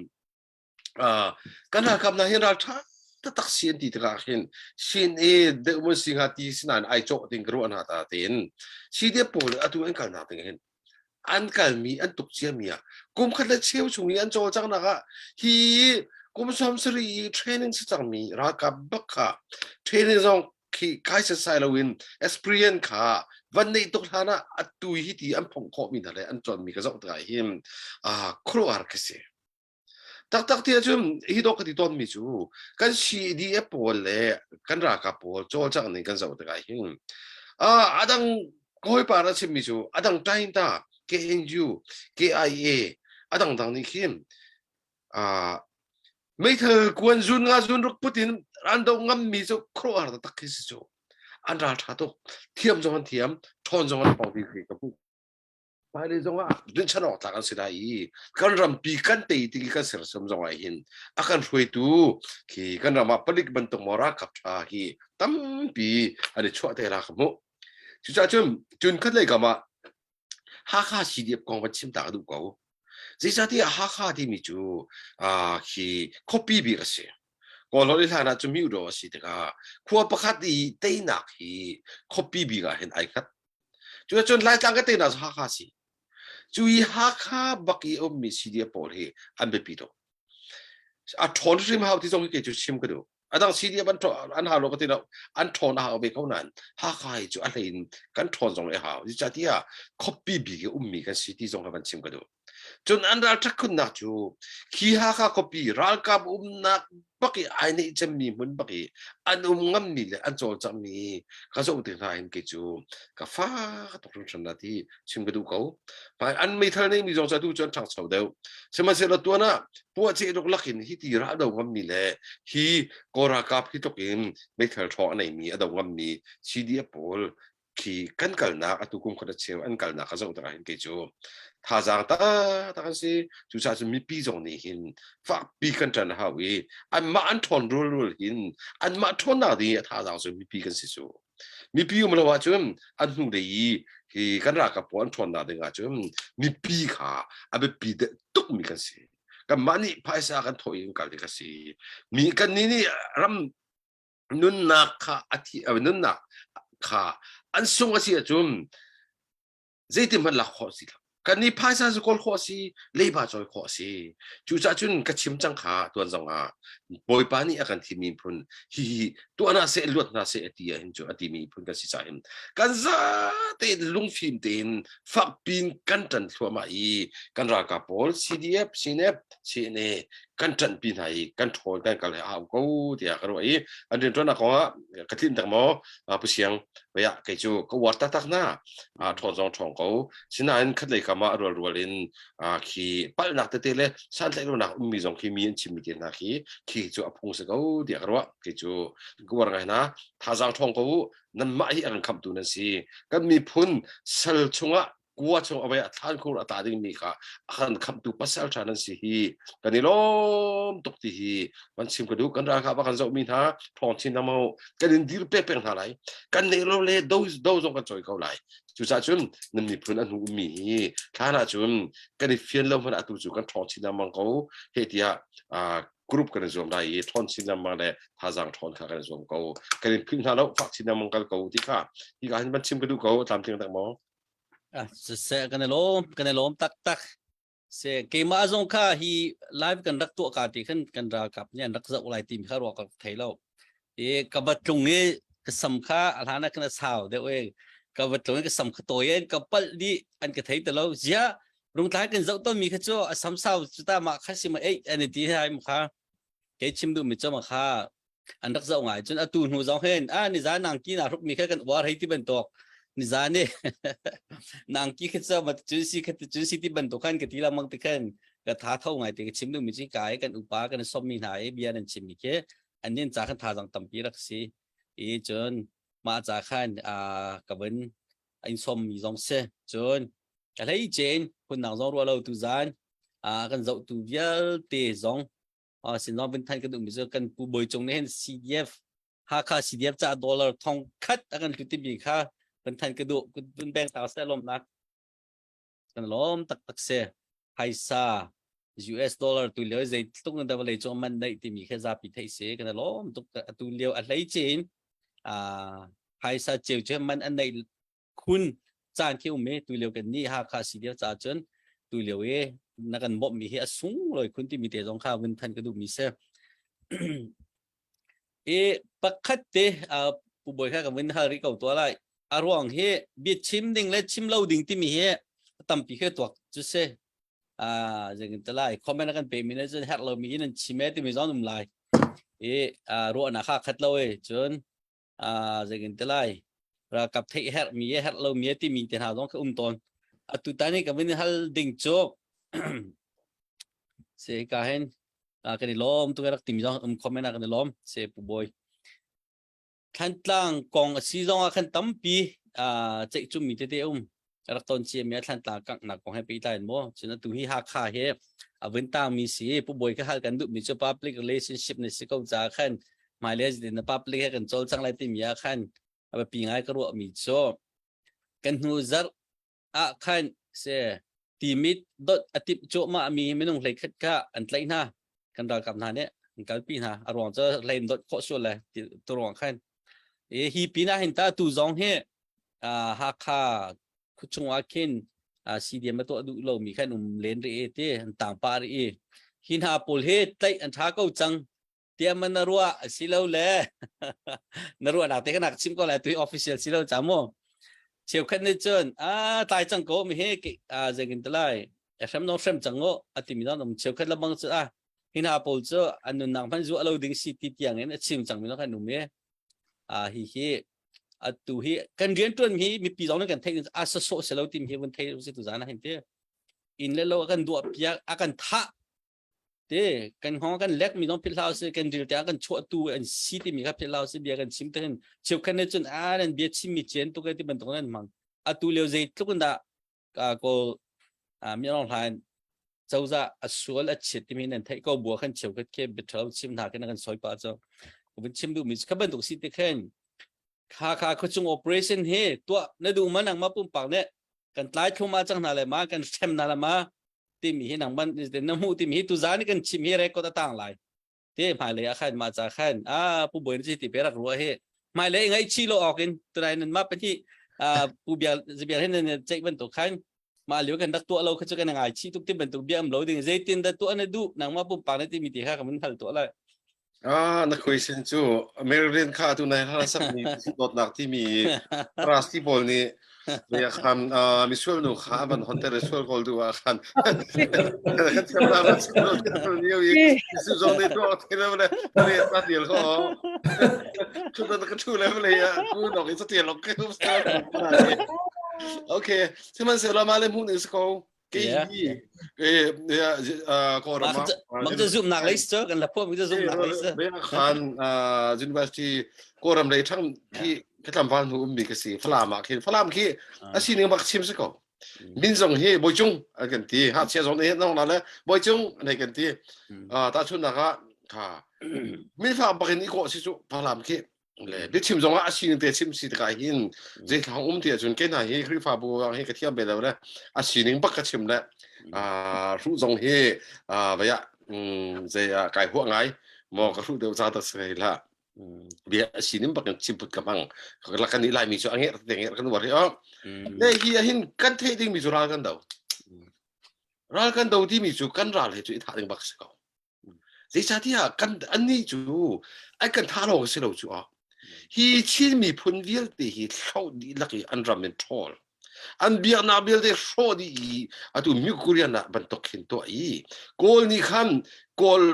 D: kan ralkap hna hi ralṭha taktak si an ti tikah hin sin i deuh mun si hnga ti sinain ai cawh ding ka ruah hna ta tein CDF pawl atu an kalnak ding hin an kalmi an tuk ciami ah kum khat le cheu chung i an cawlcanghnak ah hi kum 70 i training si cangmi ralkap bak kha training zong khi kai setsai loin experience kha van neih tuk hlan ah atu hi ti an phongh khawhmi hna le an cawnmi ka zoh tikah hin ah khuaruahhar khi si. Taktak ti ahcun hi dawh ka ti tawnmi cu kan CDF pawl le kan ralkap pawl cawlcangh ning kan zoh tikah hin uh, a dang ka hawipa a chimmi cu a dang Tainta, KNU, KIA a dangdang nih khin uh, meithal kuan zun nga zun ruk put in an do ngammi cu khuaruahhar taktak khi si cu an ral ṭha tuk thiam zong an thiam ṭhawn zong an pong ti ka hmuh Hmailei zongah rinhchan awk tlak an si lai i kan rampi kan tei ti kan sersiam zong ah hin a kan hruaitu khi kan ram ah palik bantuk maw ralkap ṭha hi tampi an i chuah te la ka hmuh. Cucaah cun cun khat lei kam ah Hakha CDF kong van chim ta ka duh ko. Zeicahtiah Hakha timi cu uh, khi khuapi bik a si. Kawlholh i hlan ah cu Myodaw a si tikah khua pakhat i teinak hi khuapi bik ah hin ai hngat. Cucun Laitlang ka tehna cu Hakha si. Cu i Hakha bak i ummi CDF pawl hi an biapi tuk. A ṭhawn hrim hau ti zong hi kei cu chim ka duh. A dang CDF an an hau lo ka ti lo. An ṭhawn a hau ve ko nain Hakha hi cu a hlei in kan ṭhawn zong a hau. Zeicahtiah khuapi bik i ummi kan si ti zong kha van chim ka duh. Cun an ralṭhat khunnak cu khi Hakha khuapi ralkap umnak bak i ai neih cemmi hmun bak i an um ngammi le an cawlcanghmi ka zoh tik hna hin kei cu ka fak tuk hringhran na ti chim ka duh ko. Hmai an meithal neihmi zong cu atu cu an ṭhangcho deuh. Sihmanhsehlaw tuan ah puahceh ruk lakin hi ti ra a do ngammi le hi Kawl ralkap hi tluk in meithal ṭhawng a neimi a do ngammi CDF pawl khi kan kalnak atu kum khat a cheu an kalnak a zoh tikah hin kei cu thazaang taktak an si cucaah cun mipi zong nih hin fakpi kan ṭan a hau i anmah an ṭhawn rulrul hin anmah ṭhawnnak ding i a thazaang cu mipi kan si cu mipi um lo ahcun an hnu lei i hi kan ralkap pawl an ṭhawnnak ding ahcun mipi kha a biapi deuh tukmi kan si kanmah nih phaisa kan thawh i kan kal ding a si mi kan nih nih ram nunnak kha a thi nunnak kha an sung a si ahcun zeitin hmanh lak khawh si lo kan nih phaisa cu kawl khawh si leiba cawi khawh si cucaah cun ka chim cang kha tuan zong ah bawipa nih a kan thimmi phun hi hi tuah hna seh luat hna seh a ti ahhin cu a timi phun kan si caah hin kan za tein lungfim tein fakpin kan ṭan thluahmah i kan ralkap pawl CDF CNF CNA kan ṭanhpi hna i kan ṭhawl kan kal he a hau ko tiah ka ruah i an rianṭuannak kongah ka tlinh tak maw Pu Siang vei ah kei cu ka uar taktak na ṭhawn zong ṭhawng ko sinain khatlei kam ah rualrual in khi palhnak tete le santlaih lonak ummi zong khi mi an chimmi te hna khi khi cu a phung si ko tiah ka ruah kei cu ka uar ngai hna thazaang ṭhawng ko u nanmah hi a kan khamhtu nan si kan miphun sal chungah kua chung awei a thlan khur a ta dingmi kha a kan khamtu pasal ṭha nan si hi kan i lawm tuk ti hi kan chim ka duh kan ralkap a kan zohmi hna ṭhawng chin hna maw kan in dir pek peng hna lai kan neih lo le do do zong kan cawi ko lai cucaah cun nan miphun a hnu ummi hi thlan ah cun kan i fian lo hmanh atu cu kan ṭhawng chin lengmang ko he tiah group kan i zuam lai i ṭhawn chin lengmang le thazaang ṭhawn kha kan i zuam ko kan in philh hna lo fak chin lengmang kal ko ti kha hi ka hin van chim ka duh ko tlamtling tak maw
A: Ah, siseh kan i lawm, kan i lawm taktak. Se keimah zong kha hi live kan rak tuah ka ti khan kan ralkap nih an rak zoh lai ti kha ruak ka thei lo. I ka va tlung i ka sam kha a hlan ah khan a sau deuh i ka va tlung i ka sam kha tawi in ka palh dih an ka thei ti lo. Ziah rungtlai kan zoh tawnmi kha cu a sam sau cu ta mah kha si ma ei an i ti hai ma kha kei chim duhmi cu ma kha an rak zoh ngai cun atu hnu zong hin a nizan nangki na hruk mi kha kan uar hei ti bantuk nizan ni nangki kha cu ma cun si kha cun si ti bantuk khan ka ti lengmang ti khan ka tha tho ngai ti ka chim duhmi cu kai kan upa kan som mi hna i bia nan chim mi khi an nin ca khan thazang tampi rak si i cun mah ca khan a ka vun in som mi zong si cun ka hlei cen phundang zong ruah lo tu zan a kan zoh tu vialte zong sin zong vun than kan duhmi cu kan pu bawi cung nih hin CDF Hakha CDF ca dollar thong khat a kan hlut timi kha vun than ka duh vun beng ta se lawmnak kan lawm taktak se phaisa US dollar tu lio zei tluk na vawlei cung man neih timi kha zapi theih si kan lawm tuk atu lio a hlei chin a phaisa cheu che man an neih khun caan khi um i tu lio kan nih Hakha si lio ca cun tu lio i na kan bawmh mi hi a sung loi khun timi te zong kha vun than ka duh mi si i pakhat te pu bawi kha ka vun hal rih ko tua lai a ruang hi bia chim ding le chim lo ding timi hi tampi khi tuak cu si a zengin te lai comment kan pe mi ne cun herh lo mi in an chim e timi zong um lai i ruahnak kha khat lo e cun zeitin te lai ralkap theih herh mi herh lo mi timi te hna zong ka um tawn atu tan i ka vin hal ding cu se ka hen kan i lawm tu rak timi zong um comment ah kan i lawm se pu boy Thlantlang kong a si zong ah khan tampi ceih cummi tete um rak ton cia mi Thlantlang kanghnak kong he pehtlai in maw cun atu hi Hakha he a vun tangmi si pu bawi ka hal kan duhmi cu public relationship ne si ko ca khan hmailei ah na public he kan cawlcang lai timi ah khan a biapi ngai ka ruahmi cu kan hnu zarh ah khan se timit dot a tip cuahmah mi minung hlei khat kha an tlaih hna kan ralkap hna nih an kalpi hna a ruang cu hlein dot khawh sual le tu ruang khan e hi pin ah hin ta tu zong hi Hakha khuchung ah khin CDM a tuah duh lomi khan um len rih te an tang pa rih hi hna pawl hi tlaih an tha ko cang tiah man na ruah si lo le na ruah nak te ka nak chim ko lai tui official si lo cha mu cheukhat nih cun a tlai cang ko mi hi a zengin te lai hrem no hrem cang ngo ati mi non um cheukhat la bang chu a hi hna pawl cu an nunnak hman zu alo ding si ti tiang in a chim cang mi no kan um e a hi hi atu hi kan rian tuan hi mipi zong kan theih a sa so se lo tim hi vun thei si tu zana hin te in le lo kan duah piak a kan thah te kan hong kan lek mi dong philh hlau si kan dil te kan chuah tu an si ti mi kha philh hlau si bia kan chim te hin cheukhat ne cun a nan bia chim mi chen tu ke ti bantuk nan mang atu leo zei tluk in dah ko mi rong hlan cozah a sual a chiat timi nan theih ko bua khan cheukhat ke biathalo chim hna khin kan soi pa cho vun chim duh mi kha bantuk si te khen kha kha khuachung operation hi tuah na duh ma nang ma pumpak ne kan tlai thluma chang hna le ma kan hrem hna le ma timi hi nang ban na hmuh timi hi tuzan kan chim hi record a tang lai te hmailei ah khan ma ca khan a pu boin chi ti pe rak ruah hi hmailei ngai chi lo awk in tunai nan ma pahnih a pu bia bia hin nan ceih bantuk khan ma liu kan rak tuah lo kha chu kan ngai chi tuk ti bantuk bia am lo ding zeitin da tuah na duh nangma pumpak na ti mi ti kha ka mun hal tuah lai
D: Ah, na question cu Maryland kha tu nai hla sakmi dawtnak timi trustee pawl nih bia khan misual nu kha an van honter i sual kawl duh ah khan kan thiam la ran sim lo kan niu i su zong nih tuah thei lo le re ta tial ko chu ta ka thu le le ya ku nok i tial ok okay sihmanhsehlaw mah le hmuh ning si ko
A: Mak cu zumhnak lei cu kan la phuah mi cu zumhnak lei cu.
D: Khan university Kawlram lei thang khi ka tlangval hnu ummi ka si Falam ah khin Falam khi a sining bak chim si ko min zong hi Bawicung an kan ti ha chia zong nih nong la le Bawicung an hei kan ti ta chun nak ah kha min fa bakin i kawh si cu Falam khi le biachim zong ah a sining te chim si tikah hin zeithlang um ti ahcun ke hna hi Khrihfabu hi ka thiam ve lo le a sining bak ka chim le hruh zong hi vaya zei ah kai huah ngai maw ka hruh deuh ca ta si hlah bia a sining bak in chim put ka hmang la kan i lai mi cu a ngerh te ngerh kan war hi o le hi hin kan theih ding mi cu ral kan do. Ral kan do timi cu kan ral he cu i thah ding bak si ko. Zeicahtiah kan annih cu an kan thah lawng si lo cu ah. Hi Chin miphun vialte hi hloh dihlak i an ram in ṭhawl. An biaknak vialte hrawh dih i atu Mukurian ah bantuk khin tuah i Kawl nih khan Kawl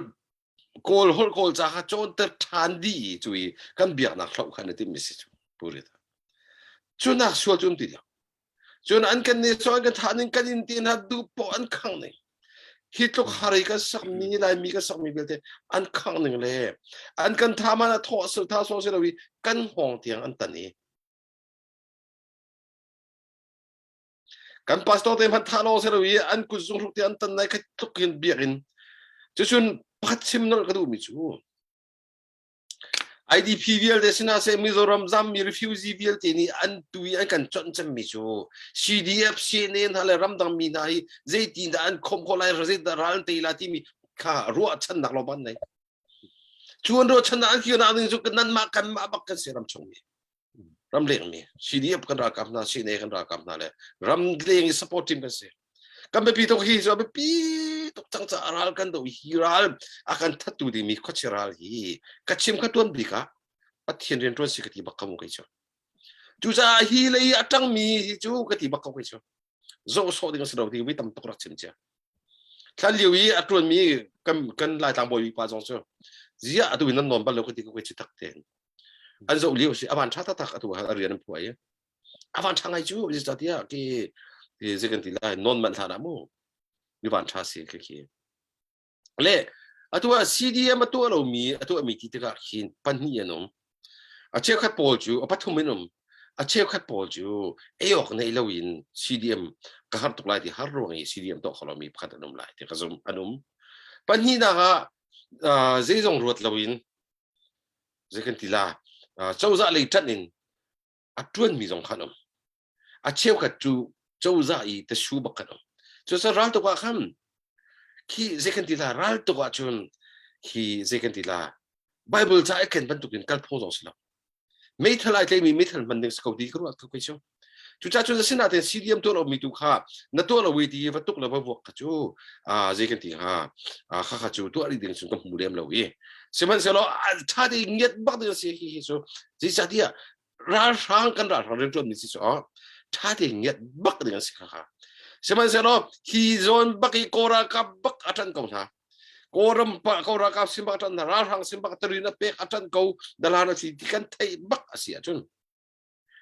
D: Kawl holh Kawl ca kha cawnter ṭhan dih i cu i kan biaknak hloh khan a timmi si cu purit. Cunak sual cu um ti lo. Cun an kan nih an kan thah ning kan inn te hna duh poh an khangh ning. Hi tluk hari kan sakmi Laimi kan sakmi vialte an khangh ning le an kan tha man a thawh tha sawh si lo i kan hngawng tiang an tan i kan pastor te hmanh thah lawng si lo i an kut zung hruk te an tan nai kha tluk in biakinn cucun pakhat chim nolh ka duhmi cu IDP vialte sinah seh Mizoram zammi refugee vialte nih an tu i an kan chawnh cemmi cu CDF, CNA hna le ramdang mi hna hi zeitin dah an khawmh khawh lai zeidah ral an tei lai timi kha ruahchannak lawng ban nei. Cu an ruahchannak an kirnak ding cu nanmah kanmah bak kan si ramchung mi. Ramleng mi CDF kan ralkap hna CNA kan ralkap hna le ramleng i support team kan si. Kan biapi tuk hi cu a biapi tuk cang caah ral kan do hi ral a kan thattu dingmi khuachia ral hi ka chim kha tuan bik ah Pathian rian ṭuan si ka ti bak ko mu kei cu. Cucaah hi lei a ṭangmi hi cu ka ti bak ko kei cu. Zoh sawh ding a si lo ti vi tam tuk rak chim cia. Thlan lio i a ṭuanmi kan kan Laitlang bawi pa zong cu ziah atu in nan nawn bal lo ka ti ko kei cu tak tein. An zoh lio si a van ṭha taktak atu a rian an phuah i a van ṭha ngai cu zeicahtiah ki zei kan ti lai non manh hlan ah mu mi van ṭha si khi khi le atu ah CDM a tuah lomi a tuahmi ti tikah khin pahnih an um a cheukhat pawl cu a pathum in um a cheukhat pawl cu ei awk nei loin CDM ka har tuk lai ti har ruang i CDM tuah kho lomi pakhat an um lai ti ka zum an um pahnihnak ah zeizong ruat loin zei kan ti la cozah lei ṭanh in a ṭuanmi zong khan um. A cheukhat cu cozah i tasu bak kan um. Cucaah raltuk ah khan khi zei kan ti la raltuk ah cun khi zei kan ti la Bible ca i ken bantukin kal phung zong si lo. Meithal ai tleimi meithal hman ding si ko ti ka ruah ko kei cu. Cucaah cun asinain CDM tuah lomi tu kha na tuah lo ti va tuk le va vuak kha cu zei kan ti hnga kha kha cu tuah rih ding cun ka hmu lem lo i sihmanhsehlaw ṭha te ngiat bak ding a si hi hi cu zeicahtiah ralhrang kan ralhrang rianṭuanmi si cu ṭha te ngiat bak ding a si kha kha sihmanhsehlaw hi zawn bak i kaw ralkap bak a ṭan ko hna kawlram pa kaw ralkap sin bak a ṭan hna ralhrang sin bak tarin a pek a ṭan ko dalan a si ti kan theih bak a si ahcun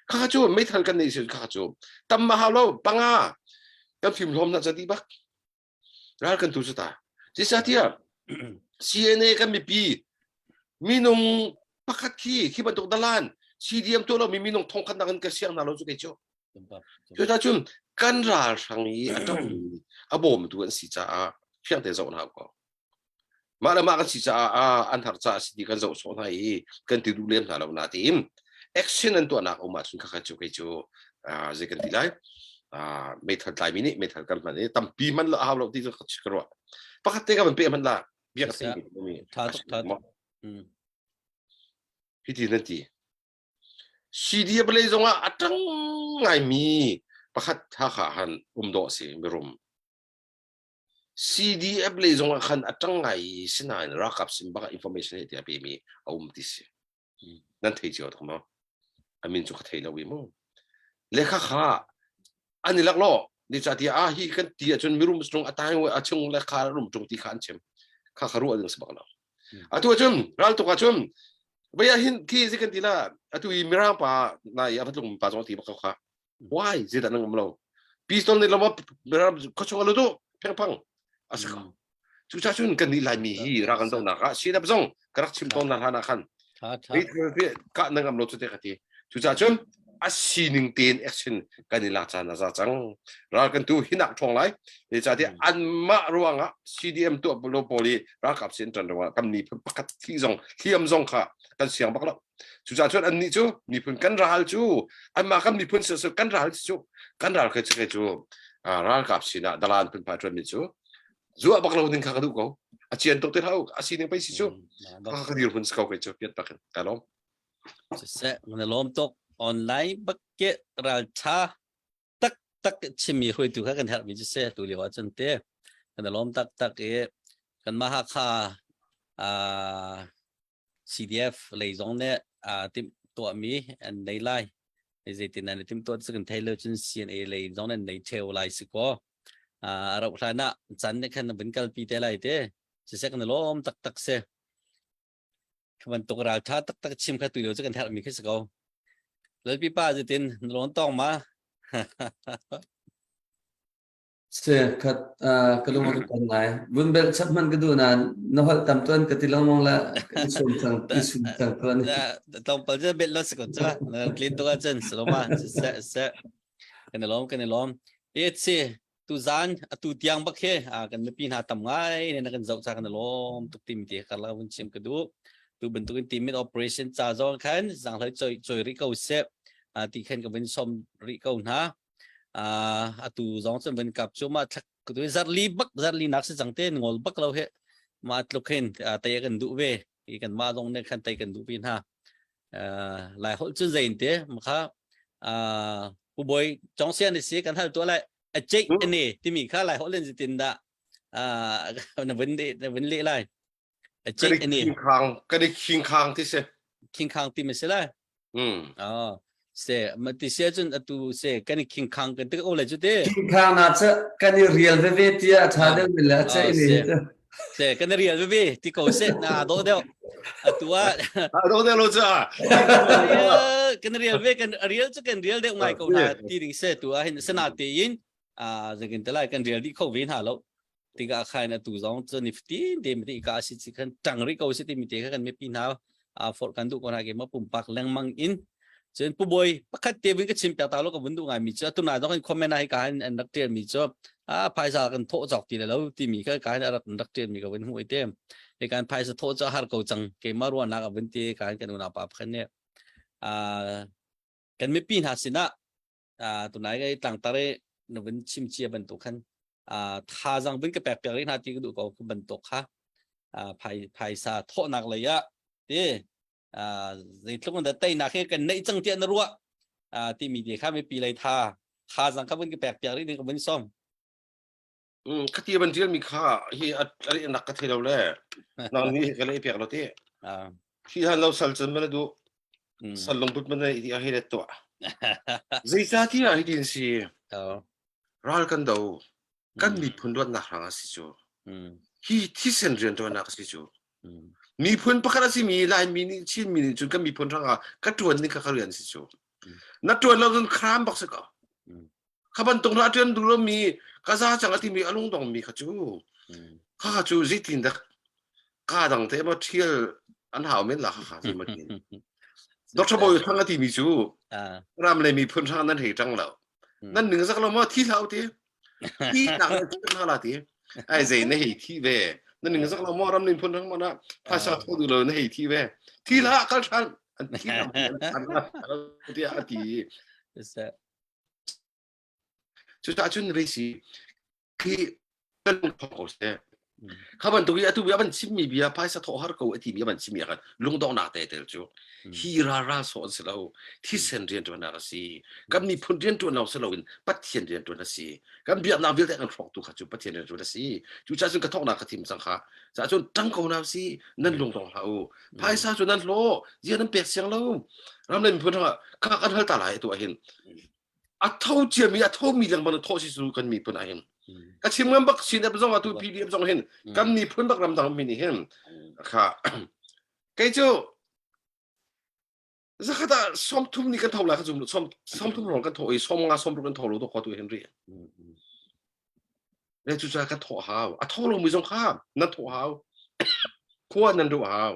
D: kha cu meithal kan nei sin kha cu tam ma hau lo panga kan fim hlawm na cadi bak ral kan tu cu ta zeicahtiah CNA kan mipi minung pakhat khi khi bantuk dalan CDM tu lo mi minung thong khat nak in ka siang na lo cu kei cu cuta cun kan ral hrang i a ṭang a bawmtu an si caah fiang te zoh hna ko Mah le mah kan si caah an har caah si ti kan zoh sawh hna i kan ti duh lem hna lo nain action an tuahnak um ahcun khakha cu kei cu zei kan ti lai meithal tlaimi nih meithal kan hman i tampi hman lo a hau lo ti cu ka ruah pakhat te ka van pe hman la biak si mi
A: tha tuk tha tuk
D: hi ti nan ti CD a lei zongah a ṭang ngaimi pakhat Hakha han um dawh si mirum CDF lei zongah khan a ṭang ngai i sinain ralkap sin bak ah information he tiah a pemi a um ti si. Nan thei cio tuk maw? A min cu ka thei lo i mu. Le kha kha an i lak law ni ca tiah ah hi kan ti ahcun mirum chung a tai a chung le kha rum chung ti kha an chim. Kha kha ruah ding si bak lo. Atu ahcun raltuk ahcun vei ah hin khi zi kan ti la atu i mirang pa na i a va tlung pa zong ti bak ko kha Why? Zeidah nan ngam lo? Pistol nih lama khuachung a lut u phengphang a si ko. Cucaah cun kan nih Laimi hi rak kan dohnak ah sinap zong ka rak chim tawn na hlan ah khan kah na ngam lo cu te ka ti. Cucaah cun a sining tein action kan i lak caan a za cang. Ral kan tu hinak ṭhawng lai. Zeicahtiah anmah ruangah CDM tuah lo pawl i ralkap sin ṭan ruangah kan miphun pakhat thi zong hliam zong kha kan siang bak lo. Cucaah cun annih cu miphun kan ral cu anmah kan miphun si kan ral cu kan ral khi cu cu ralkap sinah dalan phunphai ṭuanmi cu zuah bak lo ding kha ka duh ko. A cian tuk ti hlah u a sining pei si cu ka ka dirhmun si ko kei cu piat bak in ka lawm.
A: Siseh, na lawm tuk. Online bak ke ral ṭha tak tak chimmi hruaitu kha kan herhmi cu si tu lio ah cun te. Kan i lawm taktak i kanmah Hakha uh, CDF lei zong nih uh, timh tuahmi an nei lai. Zeitin an i timh tuah cu kan thei lo cun CNA lei zong nan nei theo lai si kaw. Uh, a rauh hlan ah can nih khan vun kalpi te lai te. Siseh kan i lawm taktak si. Khi bantuk ralṭha taktak chim kha tu lio cu kan herhmi khi si ko. Lalpi pa zeitin na lawn tawng ma?
C: Se khat ka lung a kan ngai. Vun bel chap man ka du nan na holh tam tuan ka ti lengmang la i sum cang i sum cang tuan.
A: Tlawmpal cu bel lo si ko cha. Na tlin tuk ahcun saloma se se kan i lawm kan i lawm. E si tuzan atu tiang bak he kan mipi hna tam ngai ne na kan zoh cha kan lawm tuk timi te karla vun chim ka duh tu bantukin timit operation ca zong khan zanghloi choi choi ri ko se ti khan ka vun som ri ko hna atu zong cun vun kap chu ma thlak tu zarli bak zarli nak si chang te ngol bak lo he ma tluk hin te kan duh ve i kan ma zong ne khan te kan duh vi hna lai holh cun zein te makha pu boy chong sian si kan hal tu lai a ceih ane timi kha lai holh in zitin dah na vun na vun le lai a ceih ane
D: khang kan i khing khang ti si
A: khing khang ti mi si lai
D: Mm.
A: Oh, se ma ti sia cun atu se kan i khing khang kan ti ko le cu te.
C: Khing khang na cha kan i rial veve tia a tha deuh mi le cha ini.
A: Se kan i rial veve ti ko se na do deuh. Atu ah
D: A do deuh lo cha.
A: Kan rial ve kan rial chu kan rial deuh ngai ko na ti ding se tu ah hin sana te in a zagin te lai kan rial di kho ve hna lo. Tikah khain atu zong cu ni fatin te mi ka si chi khan tang ri ko si ti mi te kha kan mipi hna a for kan duh ko na ke ma pumpak lengmang in cun pu boy pakhat te vin ka chim piak ta lo ka vun duh ngai mi chu tuna zong in comment hi ka han an rak tial mi chu a phaisa kan tho chok ti le lo ti mi kha ka han rak rak tial mi ka vun hui te e kan phaisa tho cha har ko chang ke ma ruwa nak a vun ti ka han kan una pa khan ne a kan mipi hna sinah tunai kai tlangtar i na vun chim cia bantuk khan thazaang vun ka pek piak rih hna ti ka duh ko bantuk kha phai phaisa thawhnak lei ah ti zeitluk in dah teinak hi kan neih cang tiah na ruah timi te kha mipi lei tha thazaang kha vun ka pek piak rih ding ka vun som
D: Khati ban tial mi kha hi a nak ka thei lo le nang ni ka lei pek lo ti hi han lo sal cun mana du sal lungput mana i a hei let to zeicahtiah hi tin si ral kan do kan miphun luatnak hrang a si cu hi thisen rian ṭuannak a si cu miphun pakhat a simi Laimi nih Chinmi nih cun kan miphun hrang ah ka ṭuan ding kha ka rian si cu na ṭuan lo cun khram bak si ko Kha bantuk hna ṭian duh lomi ka za cang a timi a lungdongmi kha cu kha kha cu zeitin dak kaa dang te maw ṭhial an hau men la kha kha cu ma tin. Dr. Bawi Thang a timi cu ram le miphun hrang nan hei ṭang lo. Nan ning zak lo maw thi hlah u ti. Thi nak le thi hna la ti. Ai zei na hei thi ve. Nan ning zak lo maw ram le miphun hrang mana phaisa tho duh lo na hei thi ve. Thi hlah kal ṭhan. An thi tiah a ti. Cucaah cun vei si khi kan lungthawng ko seh. Kha bantuk i atu bia van chimmi bia phaisa thawh har ko a timi a van chimmi ah khan lungdonghnak te tel cu hi ral ral sawh an si lo thisen rianṭuannak a si kan miphun rianṭuan lawng si loin Pathian rianṭuan a si kan biaknak vialte kan hrawktu kha cu Pathian rianṭuan a si cucaah cun ka thawknak ka thim cang kha caah cun ṭang ko na si nan lungdong hlah u phaisa cu nan hlawh zia nan pek siang lo ram le miphun hrangah kha kan hal ta lai atu ah hin a tho ciami a thomi lengmang thawh si cu kan miphun ah hin ka chim ngam bak sin zong atu PDF zong hin kan miphun bak ramdang mi nih hin kha kei cu zakhat ah 30 ni kan tho lai ka zum 30 rong kan tho i 50 30 kan tho lo to kho tu hin ri le cu ca kan thawh hau a tho lo mi zong kha nan thawh hau khua nan ruah hau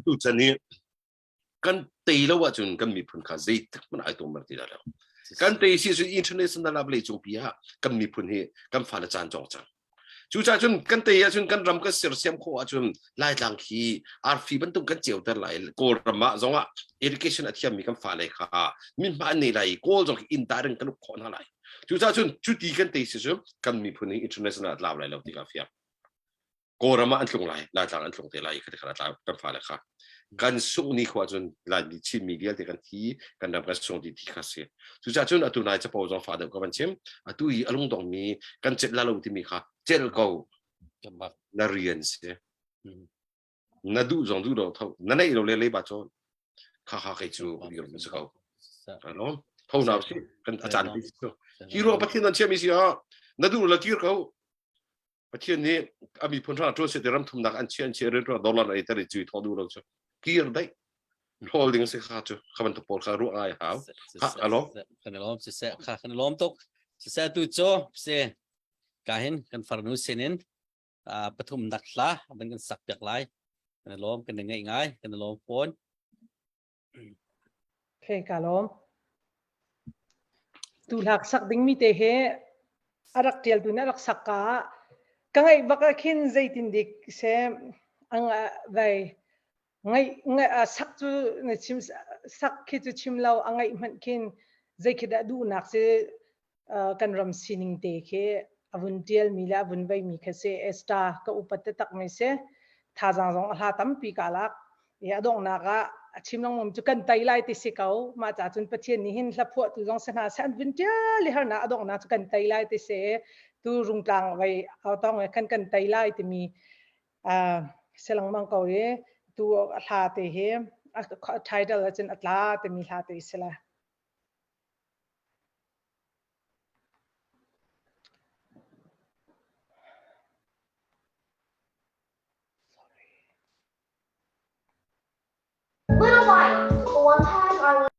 D: tu chan hi kan tei lo ahcun kan miphun kha zeitik hmanh ai tum ti lo kan tei si cu international ah vawlei cung pi ah kan miphun hi kan fale caan cong cang cucaah cun kan tei ahcun kan ram kan sersiam khawh ahcun laitlang khi arfi bantuk kan ceuter lai kawlram ah zongah education a thiammi kan fale kha min hma an nei lai kawl zong khi inn ta ring kan uk khawh hna lai cucaah cun cuti kan tei si cu kan miphun hi international ah tlau lai lo ti ka fiang Kawlram ah an tlung lai, Laitlang an tlung te lai i kha kha tlau kan fale kha. Kan sungh ni khua cun Laimi Chinmi vialte kan thi, kan ram kan sung ti ti kha si. Cucaah cun atu nai capo zong fa deuh ka van chim. Atu i a lungdongmi kan celh la lo timi kha celh ko. Na rian si. Na duh zong duh lo tho. Na neih lo le leiba cawn. Kha kha kei cu dir mun si ko. Ano? Tho nau si kan a caan ti si. Hi ruang Pathian nan chiami si ah na duh la kir ko. Pathian nih a miphun hrang ṭuan set ram thumnak an chia an chia rin dollar ei tar i cui thaw duh lo cu kir daih hlol ding si kha cu kha bantuk pawl kha ruah ngai hau ha alo
A: kan lom si se kha kan lom tuk si se tu cho si ka hin kan farnu sinin pathum nak hla ban kan sak piak lai kan lom kan ngai ngai kan lom phone
B: Okay, ka lawm. Tu hlak sak dingmi te he a rak ṭial tu nih a rak sak ka ah ka ngaih bak ah khin zeitin dik se ang vai ngaih ngaih sak cu na chim sak khi cu chim lo a ngaih hmanh khin zei khi dah duhnak si kan ram sining te khi a vun ṭialmi le a vun veimi khi si. Esther ka upat taktak mi si. Thazaang zong a hla tampi ka lak. I a donghnak ah a chim lengmang cu kan tei lai ti si ko. Mah ca cun Pathian nih hin hla phuahtu zong si hna seh an vun ṭial i harnak a donghnak cu kan tei lai ti si. Tu rungtlang vei tong khan kan tei lai timi si lengmang ko i tu a hla te hi a title ahcun a tla timi hla te si la.
G: Little White, one time I was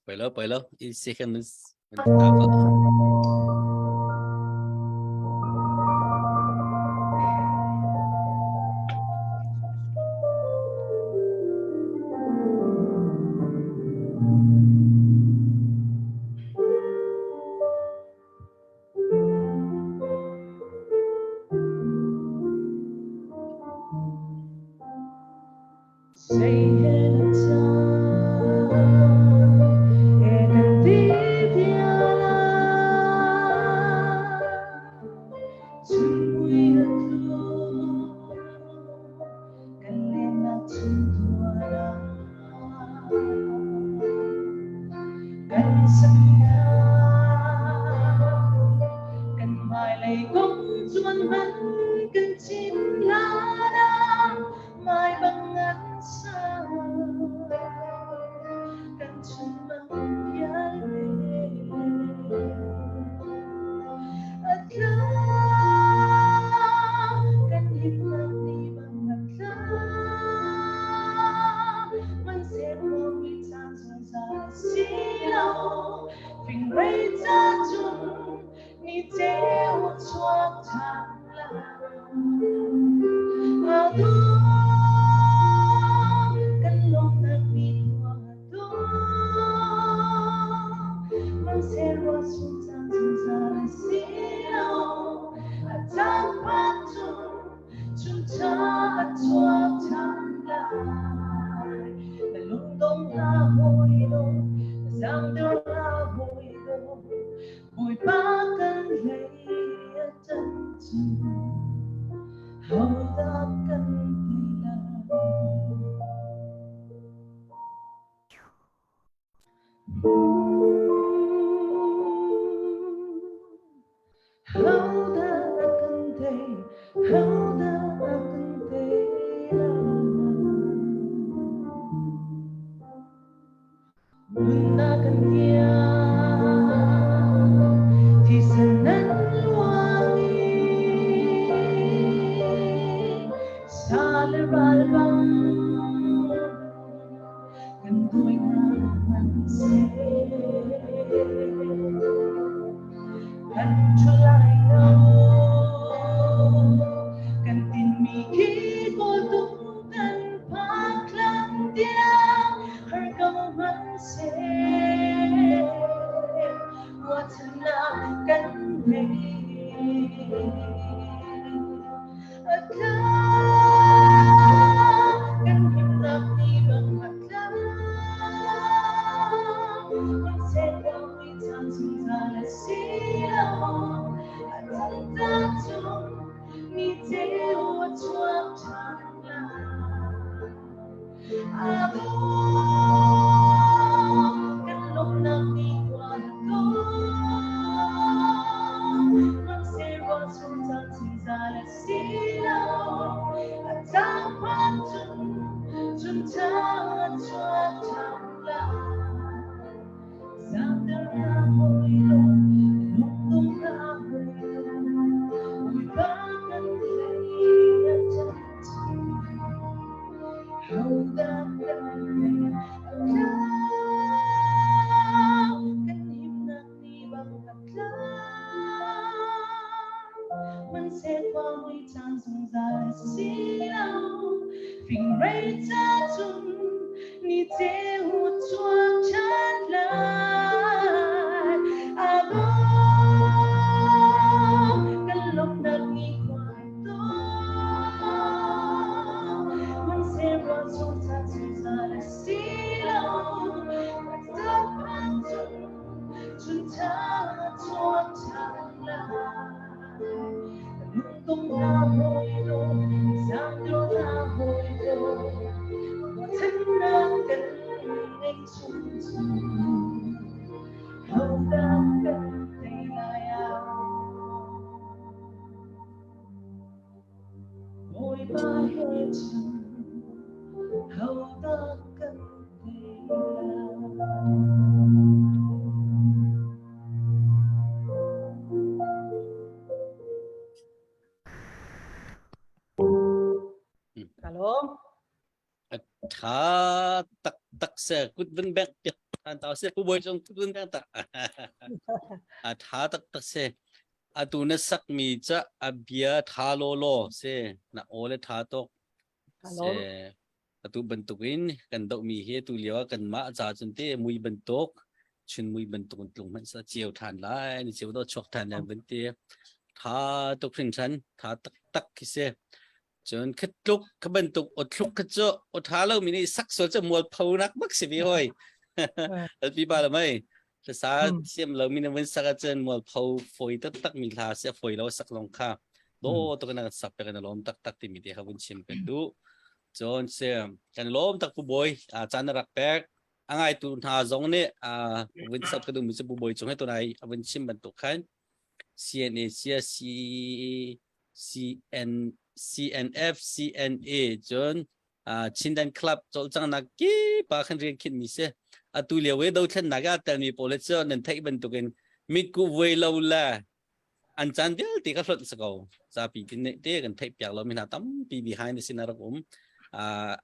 A: Poi lo, poi lo. I second is
E: Kan hmailei kong cuan hmanh kan chim hlan ah mai bang an sa kan chunmang vialte a tla kan himnak ni bang a tla hmanhsehlaw mi caan zungzal si lo fingrei ca cun ni ceu chuak ṭhan lai. Kan lawmhnak ni khua Hmanhsehlaw caan zungzal a si lo. A caan phat cun chuncha a chuak ṭhan lai. Na lungdong hlah hawi lo, na zaangdor hlah hawi lo. Bawipa kan hlei a ṭan cu hodah kan ti lai? Hodah a kan tei, hodah a kan tei lai? Nunnak kan tiang, thisen nan luang i sa le ral bang kan dawi hna hmanhseh. Kan ṭhu lai lo, kan tinhmi khi kawltung kan phak hlan tiang har ko hmanhseh. Ruahchannak kan ngei. A tla kan himnak ni bang a tla. Kan lawmhnak ni khua na tuam Hmanhsehlaw chung caan zungzal a si lo A caan phan cun chun caan a chuak ṭhan lai Zaangter na hawi lo lungdong na hawi lo Bawipa kan hlei a ṭhat Hodah kan hlei a tlau kan himnak ni bang a tlau Hmanhsehlaw mui caan zungzal a si lo Fingrei ca cun ni ceu chuak ṭhan lai. A kan lawmhnak ni khua tuah. Hmanhsehlaw chung ca zungzal a si lo. Ka cun chun cha chuak ṭhan lai. Lungdong na hawi lo, zaangdor na hawi lo, ruahchannak kan ngei chung cu hodah kan tei lai ah. Bawipa he cun hodah kan tei lai.
B: Halo.
A: Tha tak tak se kut vun bek piak an tau se pu boy chung kut vun bek tak. A tha tak tak se. Atu na sak mi cha a bia tha lo lo se na ole tha tok
B: Halo.
A: Se atu bantukin kan dohmi hi tu lio ah kanmah ca cun te mui bantuk chun mui bantuk in tlung hmanh sa ceu than lai ni ceu do chuak than lai van ti tha tuk hringhran tha tak tak khi si cun khat tluk kha bantuk o thluk kha cu o tha lo mi nih sak sual cu mual pho nak bak si vi hoi pi ba la mai sa siam lo mi na vun sak ahcun mual pho foi tak tak mi hla si foi lo sak long kha do to kana sak pe kana lom tak tak ti mi te kha vun chim pe du Cun si kan lawm tak Pu Bawi a caan na rak pek. A ngaitu hna zong nih a vun sap ka duhmi cu Pu Bawi cung he tunai a vun chim bantuk khan CNA sia C CN CNF CNA cun Chinland Club cawlcanghnak kip ah khan rian khinhmi si. Atu lio i dothlennak ah telmi pawl hi cu nan theih bantukin mitkuh vuai lo le an caan vialte ka hlonh si ko zapi tin nih te kan theih piak lo mi hna tampi behind the scene a rak um uh,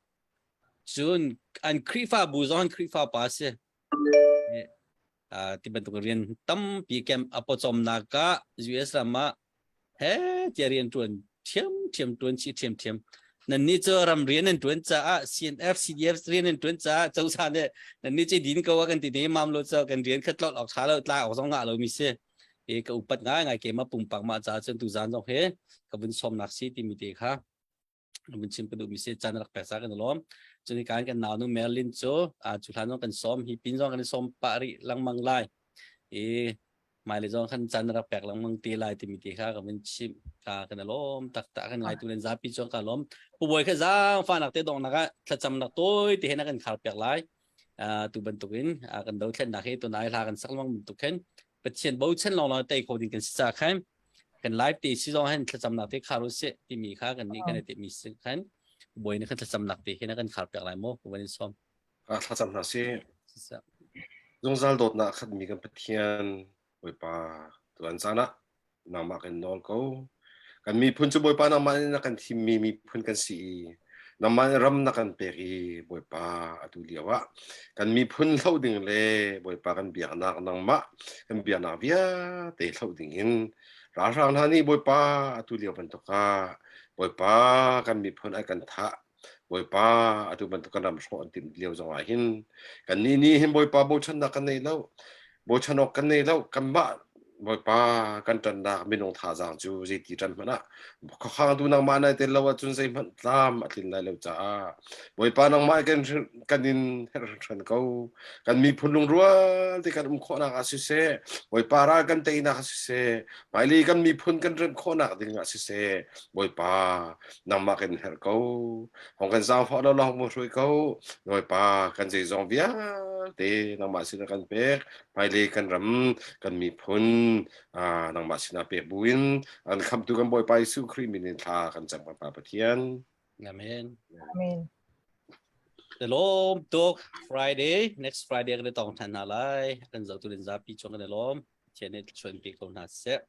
A: cun an Khrihfabu zong an Khrihfa pa si uh, ti bantuk rian tampi kem a pawcawmnak ah US ram ah he tia rian tuan thiam thiam tuan chi thiam thiam nan ni cu ram rian nan tuan caah CNF CDF rian nan tuan caah cozah nih nan ni cu din ko a kan ti ne mam lo cho kan rian khat tlot ok tha lo tla ok zong ngah lo mi si i ka upat ngaingai keimah pumpak mah caah cun tuzaan zong hi ka vun sawmnak si timi te kha vun chim ka duhmi si caan rak pek ca kan i lawm cun kan kan nau nu Merlin cu cu hlan zong kan sawm hi pin zong kan i sawm pah rih lengmang lai i hmailei zong khan caan rak pek lengmang te lai timi te kha ka vun chim ka kan i lawm taktak kan ngaitu len zapi cu ka lawm pu bawi kha zaangfahnak te donghnak ah thlacamnak tawi te he na kan khar piak lai tu bantukin kan dothlennak hi tunai hla kan sak lengmang bantuk khin Pathian bochan lawnglawng tei kho ding kan si ca khan kan live te si zong hin thlacamnak te khar u sih timi kha kan nih kan i timi si khan bawi nih kan thlacamnak te hi na kan khar piak lai maw ka van in sawm
D: Ah thlacam hna si zungzal dawtnak khatmi kan Pathian Bawipa tuan caan ah nangmah kan nawl ko. Kan miphun cu Bawipa nangmah nih na kan thimmi miphun kan si i nangmah nih ram na kan pek i Bawipa atu lio ah kan miphun hloh ding le Bawipa kan biaknak nangmah kan biaknak vialte hloh ding in ralhrang hna nih Bawipa atu lio bantuk ah Bawipa kan miphun ai kan thah Bawipa atu bantuk kan ram hrawh an timh lio zong ah hin kannih nih hin Bawipa bochannak kan nei lo bochan awk kan nei lo kanmah. Bawipa kan ṭannak minung thazaang cu zeiti ṭan hmanh ah khuakhangtu nangmah nai tel lo ahcun zeihmanh tlam a tlin lai lo caah Bawipa nangmah kan kan in herh hringhran ko. Kan miphun lungrual te kan um khawhnak ah siseh, Bawipa ral kan teinak ah siseh, hmailei kan miphun kan remh khawhnak ding ah siseh, Bawipa nangmah kan herh ko. Hong kan zaangfah lo la hong hruai ko. Bawipa kan zeizong vialte nangmah sin kan pek. Hmailei kan ram, kan miphun nangmah sinah pek buin an khamtu kan Bawipa Jesuh Khrih min in thla kan cam kan Pa Pathian.
A: Amen.
B: Amen.
A: Lawm tuk Friday next Friday kan i tong than hna lai kan zotu in zapi chung kan i lawm Pathian nih chuan pe ko hna seh.